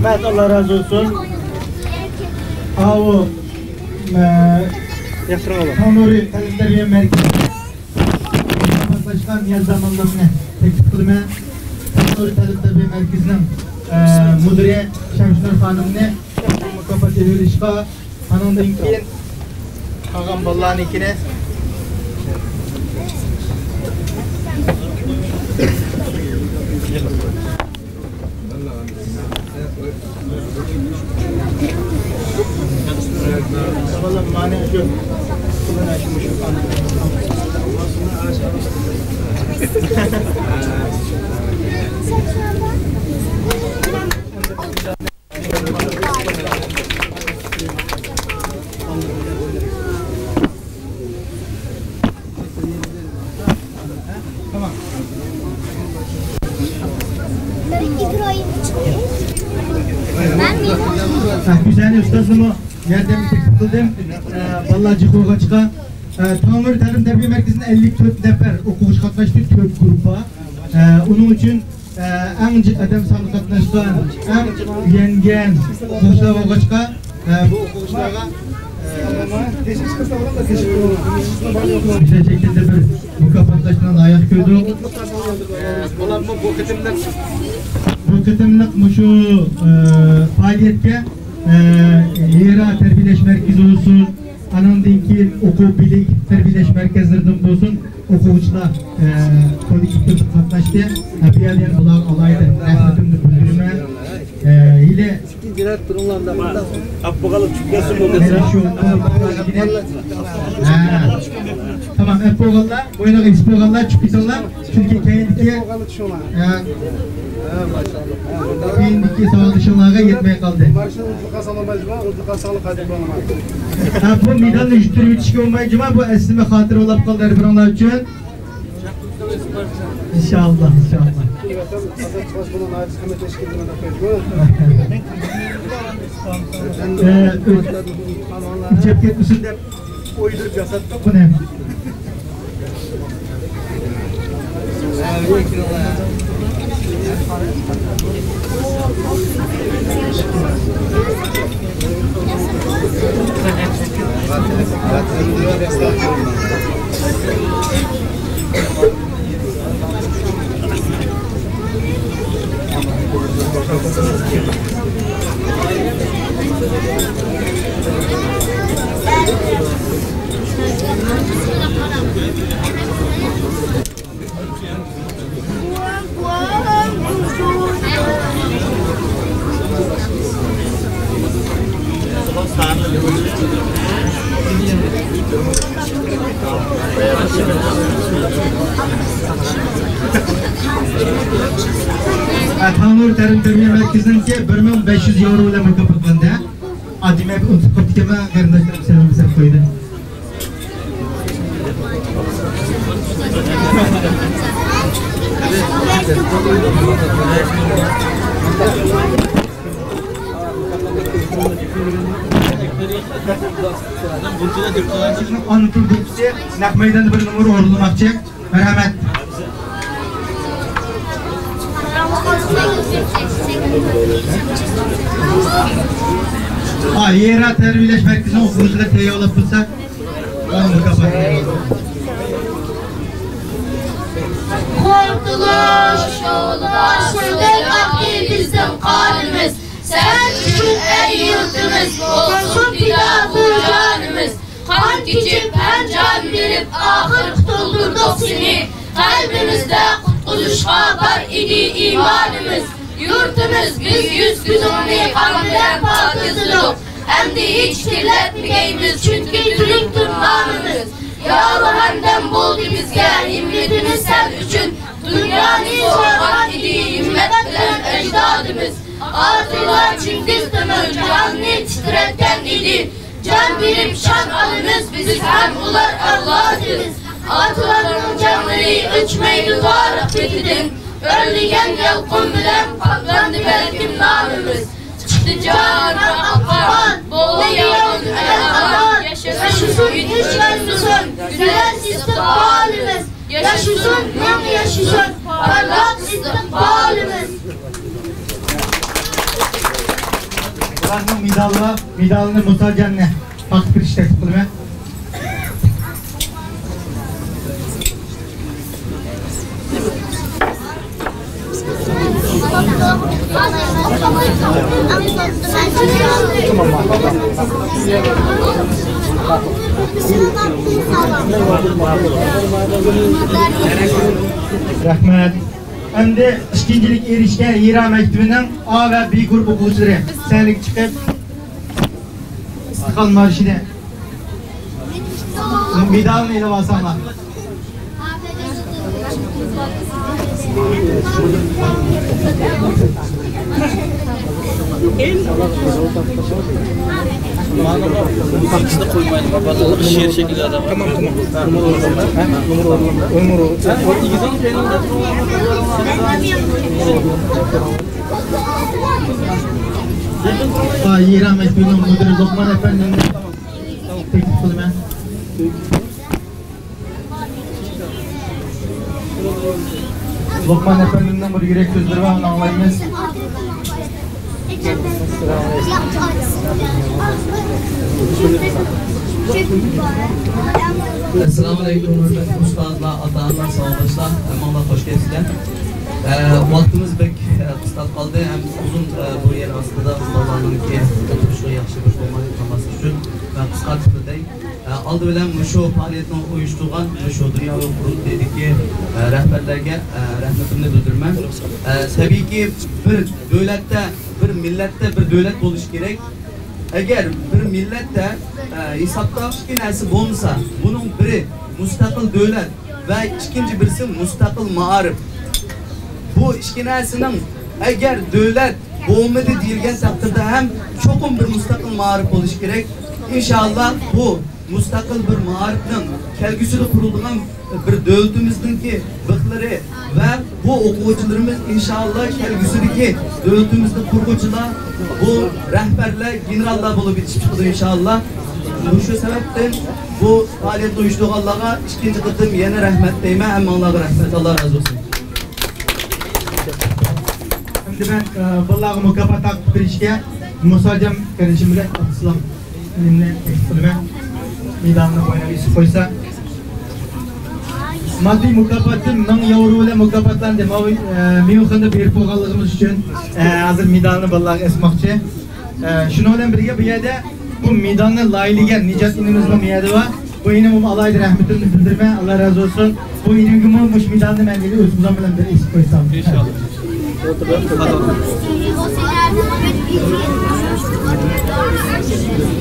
ئاللا رازى بولسۇن. ئاۋۇ، ئە، تاڭنۇرى تەلىم تەربىيە مەركىزى قاتناشقان نىياز داموللامنى تەكلىپ قىلىمەن. تاڭنۇرى تەلىم تەربىيە مەركىزىنىڭ، ئە، مۇدىرى شەمشىنۇر خانىمنى مۇكاپات بېرىۋېلىشقا، ئانىڭدىن كېيىن قالغان بالىلارنىڭكىنى. ھە، گۈزەل ئۇستازنىمۇ ياردەمگە تەكلىپ قىلدىم. ئە، بالىلار جىق بولغاچقا، ئە، تاڭنۇر تەلىم تەربىيە مەركىزىدىن ئەللىك تۆت نەپەر ئوقۇغۇچى قاتناشتى، تۆت گۇرۇپپا. ئە، ئۇنىڭ ئۈچۈن ئە، ئەڭ جىق ئادەم سانى قاتناشقان، ئەڭ ئۆگەنگەن ئوقۇغۇچىلار بولغاچقا، ئە، بۇ ئوقۇغۇچىلارغا، ئە، بىر شەكىلدە بىر مۇكاپاتلاشنى لايىق كۆردۇق. ئە، بۇلارمۇ بۇ قېتىملىق، بۇ قېتىملىق مۇشۇ، ئە، پائالىيەتكە، ئە، ھېرا تەربىيەلەش مەركىزى بولسۇن، ئانىڭدىن كېيىن ئوقۇ بىلىك تەربىيەلەش مەركەزلىرىدىن بولسۇن، ئوقۇغۇچىلار، ئە، كوللېكتىپ قاتناشتى. ئە، بۇ يەردە يەنە بۇلارغا ئالاھىدە رەھمىتىمنى بىلدۈرىمەن. ئە، ھېلى ئىككىنچى رەت تۇرۇڭلار. ئاپپىغالىپ چۈشۈپ كەلسۇن بولمىسا. مەن شۇ، ھە. تامام، ئەپ بولغانلار، بوينىغا ئېسىپ بولغانلار چۈشۈپ كېتىڭلار. چۈنكى كەينىدىكى، ئە، كېيىندىكى ساۋاقدىشىڭلارغا يەتمەي قالدى. ھە، بۇ مېدالنى يۈتتۈرۈۋېتىشكە بولمايدۇ جۇما، بۇ ئەسلىمە خاتىرە بولاپ قالدى ھەر بىرىڭلار ئۈچۈن. ئىنشاللا، ئىنشاللا. ئە، ئۆ-، ئۆچەپ كەتمىسۇن دەپ ئويدۇرۇپ ياساتتۇق بۇنى. تاڭنۇر تەلىم تەربىيە مەركىزىنىڭكى بىر مىڭ بەش يۈز ياۋرو بىلەن مۇكاپاتلاندى. ئادىمەي ئۇنتۇپ قاپتىكەنمەن، قېرىنداشلىرىم سەۋەبلىسەپ قويدى. ئانا تىل گۇرۇپپىسى نەق مەيداندا بىر نومۇر ئورۇنلىماقچى. مەرھەمەت. ھا، ھېرا تەربىيەلەش مەركىزىنىڭ ئوقۇغۇچىلىرى تەييارلاپ تۇرسا، ئانا مۇكاپاتنى. قۇرتۇلۇش يولىدا سۈرگۈن ئاقتى بىزنىڭ قانىمىز. سەن ئۈچۈن ئەي يۇرتىمىز، بولسۇن پىدا بۇ جانىمىز. قان كېچىپ ھەم جان بېرىپ، ئاخىر قۇتۇلدۇردۇق سېنى. قەلبىمىزدە قۇتقۇزۇشقا بار ئىدى ئىمانىمىز. يۇرتىمىز، بىز يۈز-كۆزۈڭنى قان بىلەن پاكىزلىدۇق. ئەمدى ھېچ كىرلەتمىگەيمىز، چۈنكى تۈركتۇر نامىمىز. يارۇ ھەمدەم بولدى بىزگە، ھىممىتىنى سەن ئۈچۈن. دۇنيانى سورىغان ئىدى ھىممەت بىلەن ئەجدادىمىز. ئاتىلار چىڭگىز تېمۇر جاھاننى تىترەتكەن ئىدى. جان بېرىپ شان ئالىمىز، بىز ھەم ئۇلار ئەۋلادىمىز. ئاتىلارنىڭ جانلىرى ئۆچمەيدۇ تارىخ بېتىدىن. ئۆرلىگەن يالقۇن بىلەن پاكلاندى بەلكىم نامىمىز. چىقتى جان ئاققان، بولدى ياردىن ئەلان. ياشىسۇن، ھېچ ئۆلمىسۇن گۈزەل ئىستىقبالىمىز. ياشىسۇن، مىڭ ياشىسۇن پارلاق ئىستىقبالىمىز. ئۇلارنىڭ مېدالى بار. مېدالنى مۇساجاننى تارتىپ بېرىشنى تەكلىپ قىلىمەن. رەھمەت. ئەمدى ئىككىنچىلىككە ئېرىشكەن ھىرا مەكتىپىنىڭ ئا ۋە بى گۇرۇپ ئوقۇغۇچىلىرى سەھنىگە چىقىپ، ئىستىقلال مارشىنى، مېدالنى ئېلىپ ئالساڭلار. ئىچىدە قويمايدۇ، بالىلار شېئىر شەكلىدە. تامام، تامام. ھىرا مەكتىپىنىڭ مۇدىرى لوقمان ئەپەندىمنى تەكلىپ قىلىمەن. لوقمان ئەپەندىمنىڭ بىر يۈرەك سۆزلىرى بار، ئۇنى ئاڭلايمىز. ئەسسالامۇ ئەلەيكۇم، ھۆرمەتلىك ئۇستازلار، ئاتا-ئانىلار، ساۋاقداشلار، ھەممىڭلار خوش كەپسىلەر. ئە، ۋاقتىمىز بەك، ئە، قىستاپ قالدى ھەم ئۇزۇن، ئە، بۇ يەر ئاستىدا ئۇستازلارنىڭكى ئولتۇرۇشىغا ياخشى بىر بولماي قالماسلىق ئۈچۈن مەن قىسقارتىپ ئۆتەي. ئە، ئالدى بىلەن مۇشۇ پائالىيەتنى ئۇيۇشتۇرغان مۇشۇ دۇنياۋى قۇرۇلتىيىدىكى، ئە، رەھبەرلەرگە، ئە، رەھمىتىمنى بىلدۈرىمەن. ئە، تەبىئىيكى، بىر دۆلەتتە، بىر مىللەتتە بىر دۆلەت بولۇشى كېرەك. ئەگەر بىر مىللەتتە، ئە، ھېسابتا ئىككى نەرسە بولمىسا، بۇنىڭ بىرى مۇستەقىل دۆلەت ۋە ئىككىنچى بىرسى مۇستەقىل مائارىپ. بۇ ئىككى نەرسىنىڭ ئەگەر دۆلەت بولمىدى دېيىلگەن تەقدىردە ھەم چوقۇم بىر مۇستەقىل مائارىپ بولۇشى كېرەك. ئىنشائاللا، بۇ مۇستەقىل بىر مائارىپنىڭ كەلگۈسىدە قۇرۇلىدىغان بىر دۆلىتىمىزنىڭكى بىخلىرى ۋە بۇ ئوقۇغۇچىلىرىمىز ئىنشائاللا كەلگۈسىدىكى دۆلىتىمىزنى قۇرغۇچىلار، بۇ رەھبەرلەر، گېنېراللار بولۇپ يېتىشىپ چىقىدۇ ئىنشائاللا. مۇشۇ سەۋەبتىن بۇ پائالىيەتنى ئۇيۇشتۇرغانلارغا ئىككىنچى قېتىم يەنە رەھمەت دەيمەن. ھەممىڭلارغا رەھمەت، ئاللا رازى بولسۇن. ئەمدى مەن، ئە، بالىلارغا مۇكاپات تارقىتىپ بېرىشكە مۇساجان قېرىندىشىم بىلەن ئابدۇسالام ئىنىمنى تەكلىپ قىلىمەن. مېدالنى بوينىغا ئېسىپ قويسا. ماددىي مۇكاپاتتىن مىڭ ياۋرو بىلەن مۇكاپاتلاندى. ماۋۇ، ئە، ميۇنخېندا بېرىپ بولغانلىقىمىز ئۈچۈن، ئە، ھازىر مېدالنى بالىلارغا ئېسىقماقچى. ئە، شۇنىڭ بىلەن بىرگە بۇ يەردە بۇ مېدالنى لايىھەلىگەن نىجات ئىنىمىزمۇ بۇ يەردە بار. بۇ ئىنىمغىمۇ ئالاھىدە رەھمىتىمنى بىلدۈرىمەن. ئاللا رازى بولسۇن. بۇ ئىنىمگىمۇ مۇشۇ مېدالنى مەن ئۆز قولۇم بىلەن بىر ئېسىپ قويسام. ئىنشاللا.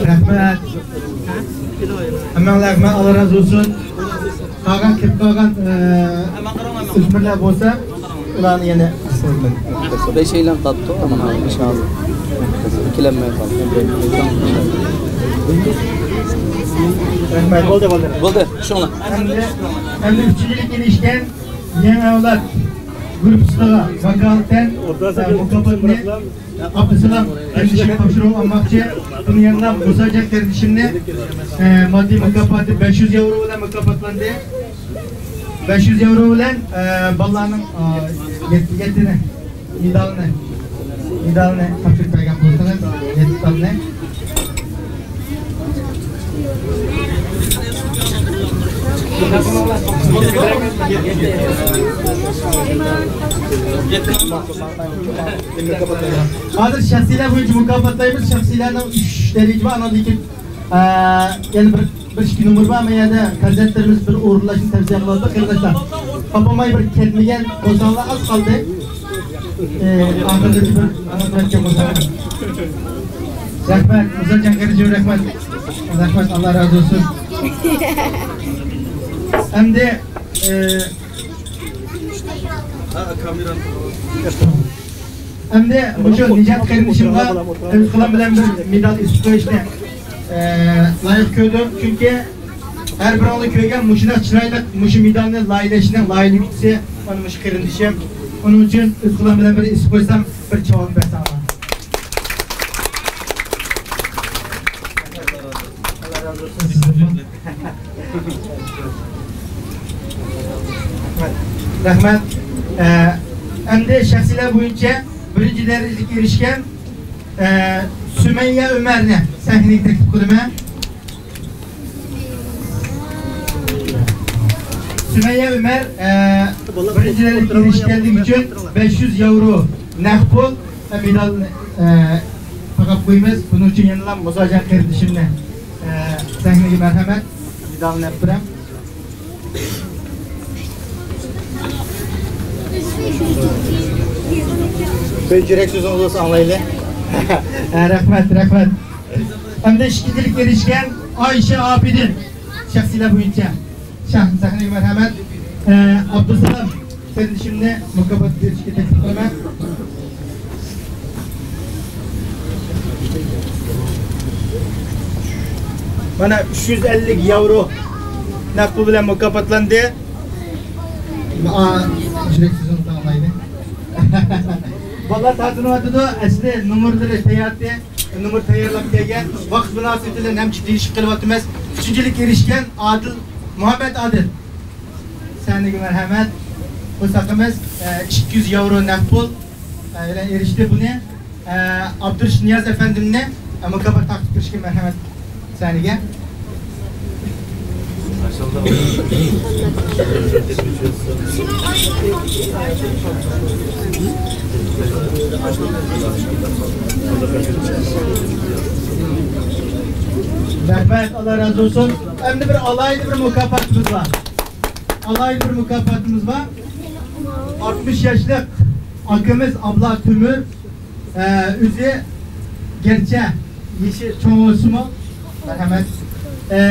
رەھمەت. ھەممەڭلارغا رەھمەت، ئاللا رازى بولسۇن. قالغان، كېلىپ قالغان، ئە، ئۆسمۈرلەر بولسا، ئۇلارنى يەنە ئىسمىدىن. بەشەيلەن قاپتۇ، ئەمما ئىنشاللا. ئىككىلەنمەي قالدى. رەھمەت. بولدى، بولدى. بولدى، شۇڭلا. ئەمدى، ئەمدى ئۈچىنچىلىك ئېرىشكەن يېڭى ئەۋلاد گۇرۇپپىسىغا ۋاكالىتەن، ئە، مۇكاپاتنى ئابدۇسالام قېرىندىشىمگە تاپشۇرۇپ ئالماقچى. بۇنى يەنىلا مۇساجان قېرىندىشىمنى، ئە، ماددىي مۇكاپاتى بەش يۈز ياۋرو بىلەن مۇكاپاتلاندى. بەش يۈز ياۋرو بىلەن، ئە، بالىلارنىڭ، ئە، يەتتە، يەتتىنى، مېدالنى، مېدالنى تاپشۇرۇپ بەرگەن بولسىڭىز، يەتتە تالنى. ھازىر شەخسىيلەر بويىچە مۇكاپاتلايمىز. شەخسىيلەرنىڭ ئۈچ دەرىجە بار، ئاندىن كېيىن، ئە، يەنە بىر، بىر ئىككى نومۇر بار. مەن يەردە پەرزەنتلىرىمىز بىر ئورۇنلاشنى تەۋسىيە قىلىۋاتىدۇ. قېرىنداشلار، خاپىماي بىر كەتمىگەن بولساڭلار، ئاز قالدى. ئە، ئاخىرىدا بىر ئاڭلىتىۋەتكەن بولساڭلار. رەھمەت، مۇساجان قېرىندىشىم، رەھمەت. رەھمەت، ئاللا رازى بولسۇن. ئەمدى، ئە، ئەمدى مۇشۇ نىجات قېرىندىشىمغا ئۆز قولۇم بىلەن بىر مېدال ئېسىپ قويۇشنى، ئە، لايىق كۆردۈم. چۈنكى ھەر بىرىڭلار كۆرگەن مۇشۇنداق چىرايلىق مۇشۇ مېدالنى لايىھەلەشنىڭ لايىھەلىگۈچىسى مانا مۇشۇ قېرىندىشىم. ئۇنىڭ ئۈچۈن ئۆز قولۇم بىلەن بىر ئېسىپ قويسام، بىر چاۋاك بەرسەڭلار. رەھمەت. ئە، ئەمدى شەخسىيلەر بويىچە بىرىنچى دەرىجىگە ئېرىشكەن، ئە، سۈمەييە ئۆمەرنى سەھنىگە تەكلىپ قىلىمەن. سۈمەييە ئۆمەر، ئە، بىرىنچى دەرىجىگە ئېرىشكەنلىكى ئۈچۈن بەش يۈز ياۋرو نەق پۇل ۋە مېدالنى، ئە، تاقاپ قويىمىز. بۇنىڭ ئۈچۈن يەنىلا مۇساجان قېرىندىشىمنى، ئە، سەھنىگە مەرھەمەت، مېدالنى ئەپ بېرەم. بىر يۈرەك سۆزىڭىز بولسا ئاڭلايلى. ھە، رەھمەت، رەھمەت. ئەمدى ئىككىنچىلىككە ئېرىشكەن ئايشە ئابىدىن شەخسىيلەر بويىچە. شەخ-، سەھنىگە مەرھەمەت. ئە، ئابدۇسالام قېرىندىشىمنى مۇكاپات بېرىشكە تەكلىپ قىلىمەن. مانا ئۈچ يۈز ئەللىك ياۋرو نەق پۇل بىلەن مۇكاپاتلاندى. ئا، يۈرەك سۆزىنى ئاڭلايلى. بالىلار تارتىنىۋاتىدۇ. ئەسلى نومۇرلىرى تەييارتى. نومۇر تەييارلاپ كەلگەن. ۋاقىت مۇناسىۋىتى بىلەن ھەم دېيىشىپ قېلىۋاتىمىز. ئۈچىنچىلىككە ئېرىشكەن ئادىل، مۇھەممەت ئادىل. سەھنىگە مەرھەمەت. بۇ ساقىمىز، ئە، ئىككى يۈز ياۋرو نەق پۇل، ئە، بىلەن ئېرىشتى. بۇنى، ئە، ئابدۇرېشىت نىياز ئەپەندىمنى، ئە، مۇكاپات تارقىتىپ بېرىشكە مەرھەمەت سەھنىگە. رەھمەت، ئاللا رازى بولسۇن. ئەمدى بىر ئالاھىدە بىر مۇكاپاتىمىز بار. ئالاھىدە بىر مۇكاپاتىمىز بار. ئاتمىش ياشلىق ئاكىمىز ئابلا تۆمۈر، ئە، ئۆزى گەرچە يېشى چوڭ بولسىمۇ، مەرھەمەت، ئە،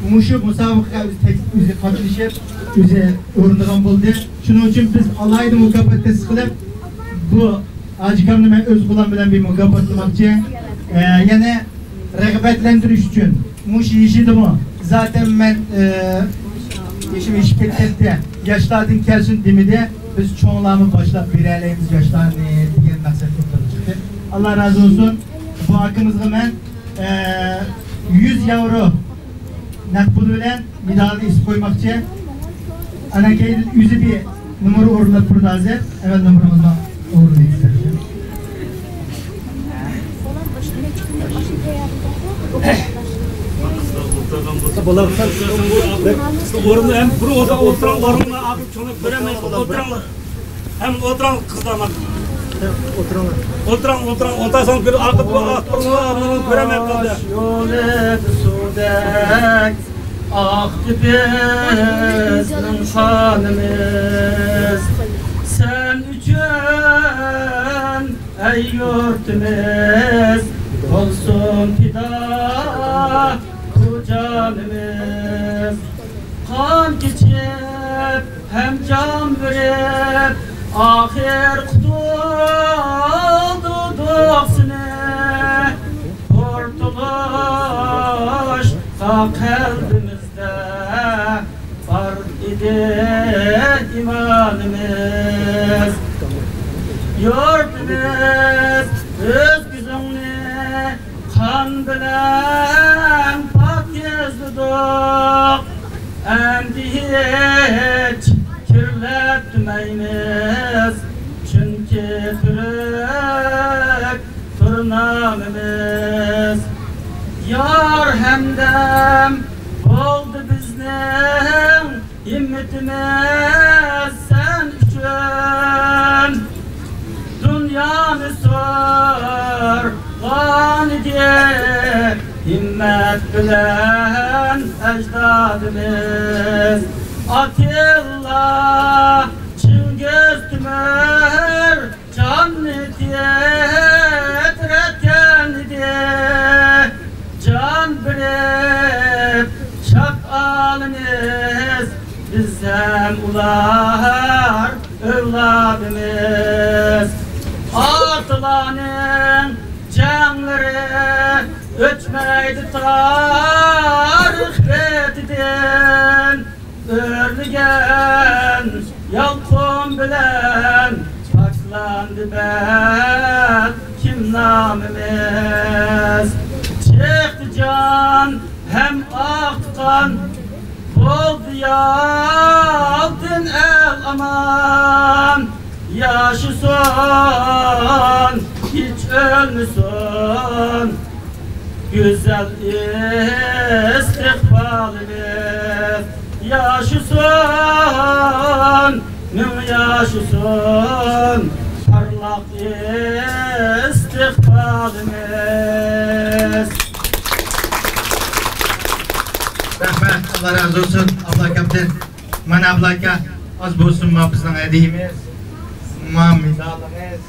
مۇشۇ مۇسابىقىگە ئۆزى تەك-، ئۆزى قاتنىشىپ، ئۆزى ئورۇنلىغان بولدى. شۇنىڭ ئۈچۈن بىز ئالاھىدە مۇكاپات تەسىس قىلىپ، بۇ ھاجىكامنى مەن ئۆز قولۇم بىلەن بىر مۇكاپاتلىماقچى. ئە، يەنە رىغبەتلەندۈرۈش ئۈچۈن مۇشۇ يېشىدىمۇ زاتەن مەن، ئە، يېشىم ئېشىپ كەتكەنتى، ياشلاردىن كەلسۇن دېمىدى. بىز چوڭلارمۇ باشلاپ بېرەلەيمىز ياشلارنى دېگەن مەقسەت ئوتتۇرىغا چىقتى. ئاللا رازى بولسۇن. بۇ ئاكىمىزغا مەن، ئە، يۈز ياۋرو نەق پۇل بىلەن مېدالنى ئېسىپ قويماقچى. ئاندىن كېيىن ئۆزى بىر نومۇر ئورۇنلاپ تۇرىدۇ ھازىر. ئەۋەل نومۇرىڭىزنى ئورۇنلايسىز. بولار. ئورۇندا ھەم بىر ئودا ئولتۇرۇڭ، ئورۇنغا ئاغرىپ چوڭلاپ كۆرەلمەيسىز. ئولتۇرۇڭلار. ھەم ئولتۇرۇڭ، قىزلار. ئولتۇرۇڭلار. ئولتۇرۇڭ، ئولتۇرۇڭ، ئولتۇرساڭ كۆر-، ئارقا بۇلار ئاغرىپ تۇرۇڭلار، ئانىڭىز كۆرەلمەيدۇ قالدى. يولى سۇدەك ئاقتى بىزنىڭ قانىمىز. سەن ئۈچۈن ئەي يۇرتىمىز، بولسۇن پىدا بۇ جانىمىز. قان كېچىپ ھەم جان بېرىپ، ئاخىر قۇتۇلدۇردۇق سېنى. قۇرتۇلۇشقا قەلبىمىزدە بار ئىدى ئىمانىمىز. يۇرتىمىز، ئۆز كۆزۈڭنى قان بىلەن پاك يېزىدۇق. ئەمدى ھېچ كىرلەتمەيمىز، چۈنكى تۈرك تۇر نامىمىز. يار ھەمدەم بولدى بىزنىڭ ھىممىتىمىز سەن ئۈچۈن. دۇنيانى سورغان ئىدى ھىممەت بىلەن ئەجدادىمىز. ئاتىللا چىڭگىز تۆمۈر جاننى تىترەتكەن ئىدى. جان بېرىپ شاد ئالىمىز، بىز ھەم ئۇلار ئەۋلادىمىز. ئاتىلارنىڭ جەڭلىرى ئۆچمەيدۇ تارىخ بېتىدىن. ئۆرلىگەن يالقۇن بىلەن پاكلاندى بەلكىم نامىمىز. چىقتى جان ھەم ئاقتى قان، بولدى يالتىن ئەل ئامان. ياشىسۇن، ھېچ ئۆلمىسۇن گۈزەل ئىستىقبالىمىز ياشىسۇن، مىڭ ياشىسۇن پارلاق ئىستىقبالىمىز. رەھمەت، ئاللا رازى بولسۇن، ئابلا كاپتن. مانا ئابلا ئاكا، ئاز بولسۇنمۇ بىزنىڭ ھەدىيىمىز، ما مېدالىمىز.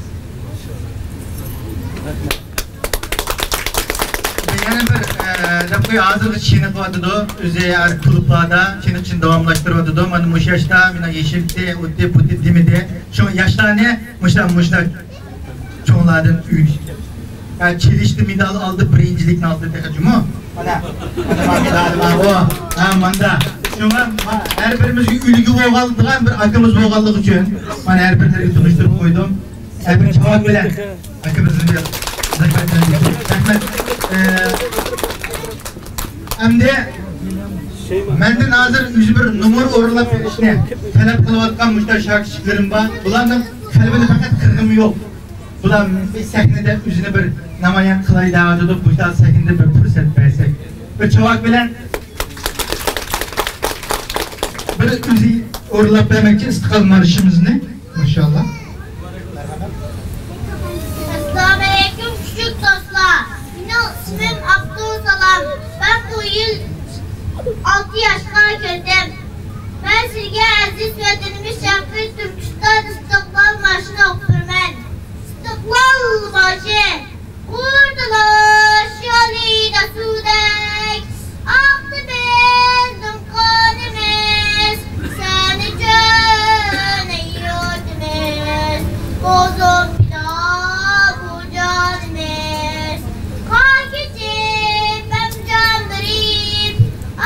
يەنە بىر، ئە، دەپ قوي، ھازىرغىچە چېنىقىۋاتىدۇ. ئۆزى ھەر كۇلۇبلاردا چېنىقىشىنى داۋاملاشتۇرۇۋاتىدۇ. مانا مۇشۇ ياشتا مېنىڭ يېشىمتى، ئۇتى، پۇتى دېمىدى. شۇ ياشلارنى مۇشۇلار، مۇشۇلار چوڭلاردىن ئۆگىنىش كېرەك. ھە، چېلىشتا مېدال ئالدى، بىرىنچىلىكنى ئالدى تېخى جۇمۇ. مانا، مانا، مانا مېدالى بار ئۇ. ھە، ماندا. شۇڭا ما-، ھەر بىرىمىزگە ئۈلگە بولغانلىغان بىر ئاكىمىز بولغانلىقى ئۈچۈن، مانا ھەر بىرلىرىگە تونۇشتۇرۇپ قويدۇم. ھەر بىر چاۋاك بىلەن ئاكىمىزنى بىر زەھمەتلەندۈرۈپ. رەھمەت. ئە، ئەمدى مەندىن ھازىر ئۆزى بىر نومۇر ئورۇنلاپ بېرىشنى تەلەپ قىلىۋاتقان مۇشۇنداق شاكىچىلىرىم بار. بۇلارنىڭ قەلبىدە پەقەت قىرغىنمۇ يوق. بۇلار بىر سەھنىدە ئۆزىنى بىر نامايان قىلاي دەۋاتىدۇ، بۇ سەھنىدە بىر پۇرسەت بەرسەك. بىر چاۋاك بىلەن بىر ئۆزى ئورۇنلاپ بەرمەكچى ئىستىقلال مارشىمىزنى، ئىنشاللا. ئەسسالامۇئەلەيكۇم، كۈچلۈك دوستلار. مېنىڭ ئىسمىم ئابدۇسالام. مەن بۇ يىل ئالتە ياشقا كىردىم. مەن سىزگە ئەزىز ۋەتىنىمىز شەرقىي تۈركىستان ئىستىقلال مارشىنى ئوقۇپ بېرىمەن. ئىستىقلال مارشى. قۇرتۇلۇش يولىدا سۇدەك ئاقتى بىزنىڭ قانىمىز. سەن ئۈچۈن، ئەي يۇرتىمىز، بولسۇن پىدا بۇ جانىمىز. قان كېچىپ ھەم جان بېرىپ،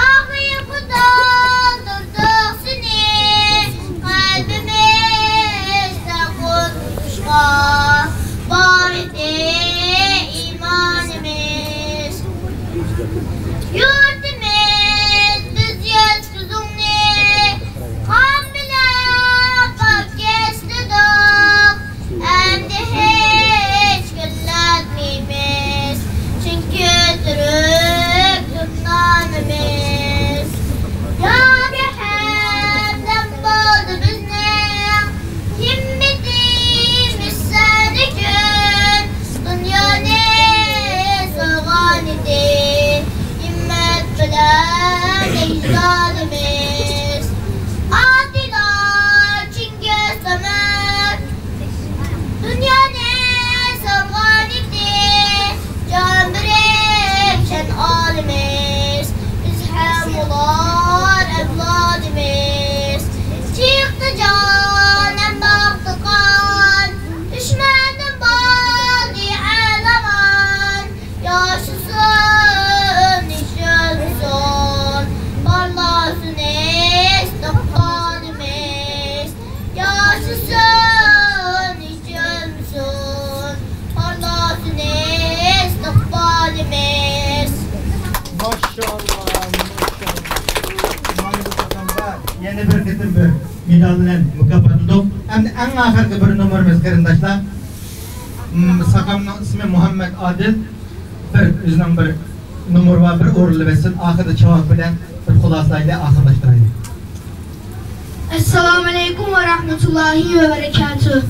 ئاخىرقى تالدۇردۇق سېنى. قەلبىمىزدە قورقۇنچقا بار ئىدى ئىمانىمىز. يۇرتىمىز، بىز يەر يۈزۈڭنى قان بىلەن پاك ئىسلىدۇق. ئەمدى ھېچ گۈللەتمەيمىز، چۈنكى تۈركتۇر نامىمىز. ياكى ھەمدەم بولدى بىزنىڭ ھىممىتىمىز سەن ئۈچۈن دۇنيانى سالغانىدى، ھىممەت بىلەن ئەجدادىمىز. ئاتىلار چىڭگىز تەمىر دۇنيانى سالغانىدى، جان بېرىپ شەن ئالىمىز، بىز ھەم ئۇلار ئەۋلادىمىز. چىقتى جان ھەم ئاقتى قان، دۈشمەندىن بولدى ئەل ئامان. ياشىسۇن، ياشىسۇن پارلاسۇن ئىستىقبالىمىز. ياشىسۇن، ياشىسۇن پارلاسۇن ئىستىقبالىمىز. ماشائاللا، ماشائاللا. مانا بۇ قېتىمدا يەنە بىر قېتىم بىر مېدال بىلەن مۇكاپاتلىدۇق. ئەمدى ئەڭ ئاخىرقى بىر نومۇرىمىز، قېرىنداشلار. م، ساقامنىڭ ئىسمى مۇھەممەت ئادىل. بىر ئۆزىنىڭ بىر نومۇرى بار، بىر ئورۇنلىۋەتسۇن. ئاخىرىدا چاۋاك بىلەن بىر خۇلاسىلايلى، ئاخىرلاشتۇرايلى. ئەسسالامۇئەلەيكۇم ۋە رەھمەتۇللاھى ۋە بەرەكاتۇھ.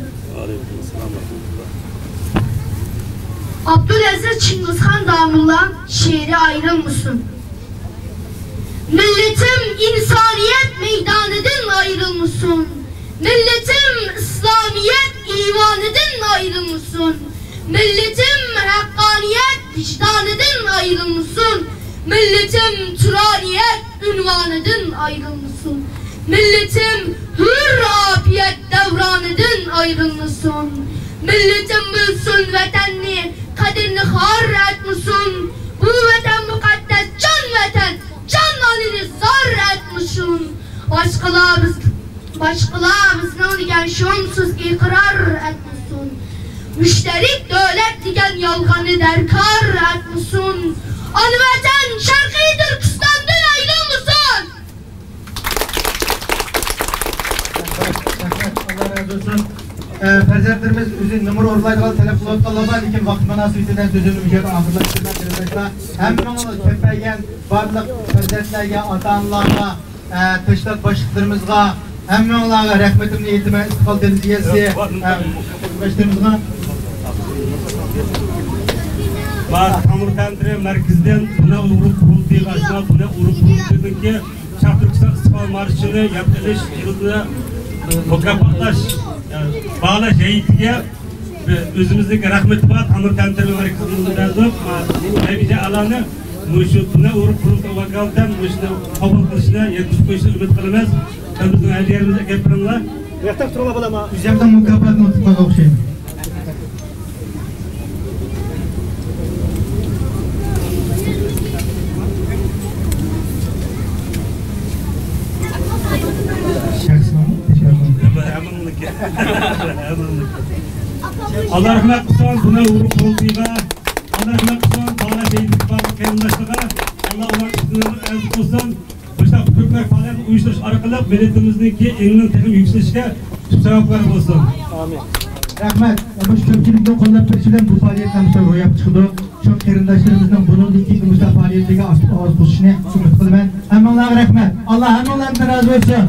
ئابدۇلئەزىز چىڭگىزخان داموللا شېئىرى ئايرىلمىسۇن. مىللىتىم ئىنسانىيەت مەيدانىدىن ئايرىلمىسۇن. مىللىتىم ئىسلامىيەت ئىمانىدىن ئايرىلمىسۇن. مىللىتىم ھەققانىيەت ۋىجدانىدىن ئايرىلمىسۇن. مىللىتىم تۇرانىيەت ئۇنۋانىدىن ئايرىلمىسۇن. مىللىتىم ھۆر ئاپىيەت دەۋرانىدىن ئايرىلمىسۇن. مىللىتىم بىلسۇن ۋەتەننى، قەدرىنى خار ئەتمىسۇن. بۇ ۋەتەن مۇقەددەس جان ۋەتەن، جان ئانىنى زار ئەتمىسۇن. باشقىلار بىز، باشقىلار بىزنىڭ دېگەن شۇمسىز ئىقرار ئەتمىسۇن. مۇشتەرىك دۆلەت دېگەن يالغاننى دەركار ئەتمىسۇن. ئانا ۋەتەن شەرقىي تۈركىستاندىن ئايرىلمىسۇن. رەھمەت، رەھمەت، ئاللا رازى بولسۇن. پەرزەنتلىرىمىز ئۆزى نومۇر ئورۇنلايدىغان تەلەپ قىلىۋاتقانلار بار، لېكىن ۋاقىت مۇناسىۋىتىدىن سۆزۈمنى مۇشۇ يەردە ئاخىرلاشتۇرىمەن قېرىنداشلار. ھەممىڭلار كۆپەيگەن بارلىق پەرزەنتلەرگە، ئاتا-ئانىلارغا، ئە، تەشكىلات باشلىقلىرىمىزغا، ھەممىڭلارغا رەھمىتىمنى ئېيتىمەن، ئىستىقلال تېلېۋىزىيەسى، ئە، باشلىرىمىزغا. ما تامۇر تەنتىرى مەركىزىدىن دۇنيا ئۇيغۇر قۇرۇلتىيىغا، شۇڭا دۇنيا ئۇيغۇر قۇرۇلتىيىنىڭكى شاھ تۈركىستان ئىستىقلال مارشىنى ياد قىلىش يىلىدا، ئە، مۇكاپاتلاش، ئە، باھالاش ھەيئىتىگە ئۆزىمىزنىڭ رەھمىتى بار، تامۇر تەنتىرى مەركىزىمىزدە بەرگۈچى ئالانى مۇشۇ دۇنيا ئۇيغۇر قۇرۇلتىيى ۋاكالىتەن مۇشۇنى قوبۇل قىلىشىنى يەتكۈزۈپ قويۇشىنى ئۈمىد قىلىمىز. ھەم بىزنىڭ ھەدىيەمىزنى ئەكەپ بېرىڭلار. بۇ يەردە مۇكاپاتنى ئۇنتۇپ قالغان ئوخشايمەن. شەخسنىڭ تەشەببۇسى. ئاللا رەھمەت قىلسۇن، بۇنى ئۇرۇپ قۇرۇلتىيىغا. ئاللا رەھمەت قىلسۇن، بالا شېھىت بارلىق قېرىنداشلارغا. ئاللا ئۇلارنىڭ ئۈستىدىن ئەزىز قىلسۇن. مۇشۇنداق كۆپرەك پائالىيەتنى ئۇيۇشتۇرۇش ئارقىلىق مىللىتىمىزنىڭكى ئېڭىنىڭ تېخىمۇ يۈكسىلىشىگە سەۋەبكار بولسۇن. ئامىن. رەھمەت. مۇشۇ كۆپچىلىكنىڭ قوللاپ بېرىشى بىلەن بۇ پائالىيەت ھەمىشە روياپقا چىقىدۇ. شۇ قېرىنداشلىرىمىزنىڭ بۇنىڭدىن كېيىنكى مۇشۇنداق پائالىيەتلەرگە ئاكتىپ ئاۋاز قوشۇشىنى ئۈمىد قىلىمەن. ھەممىڭلارغا رەھمەت. ئاللا ھەممىڭلاردىن رازى بولسۇن.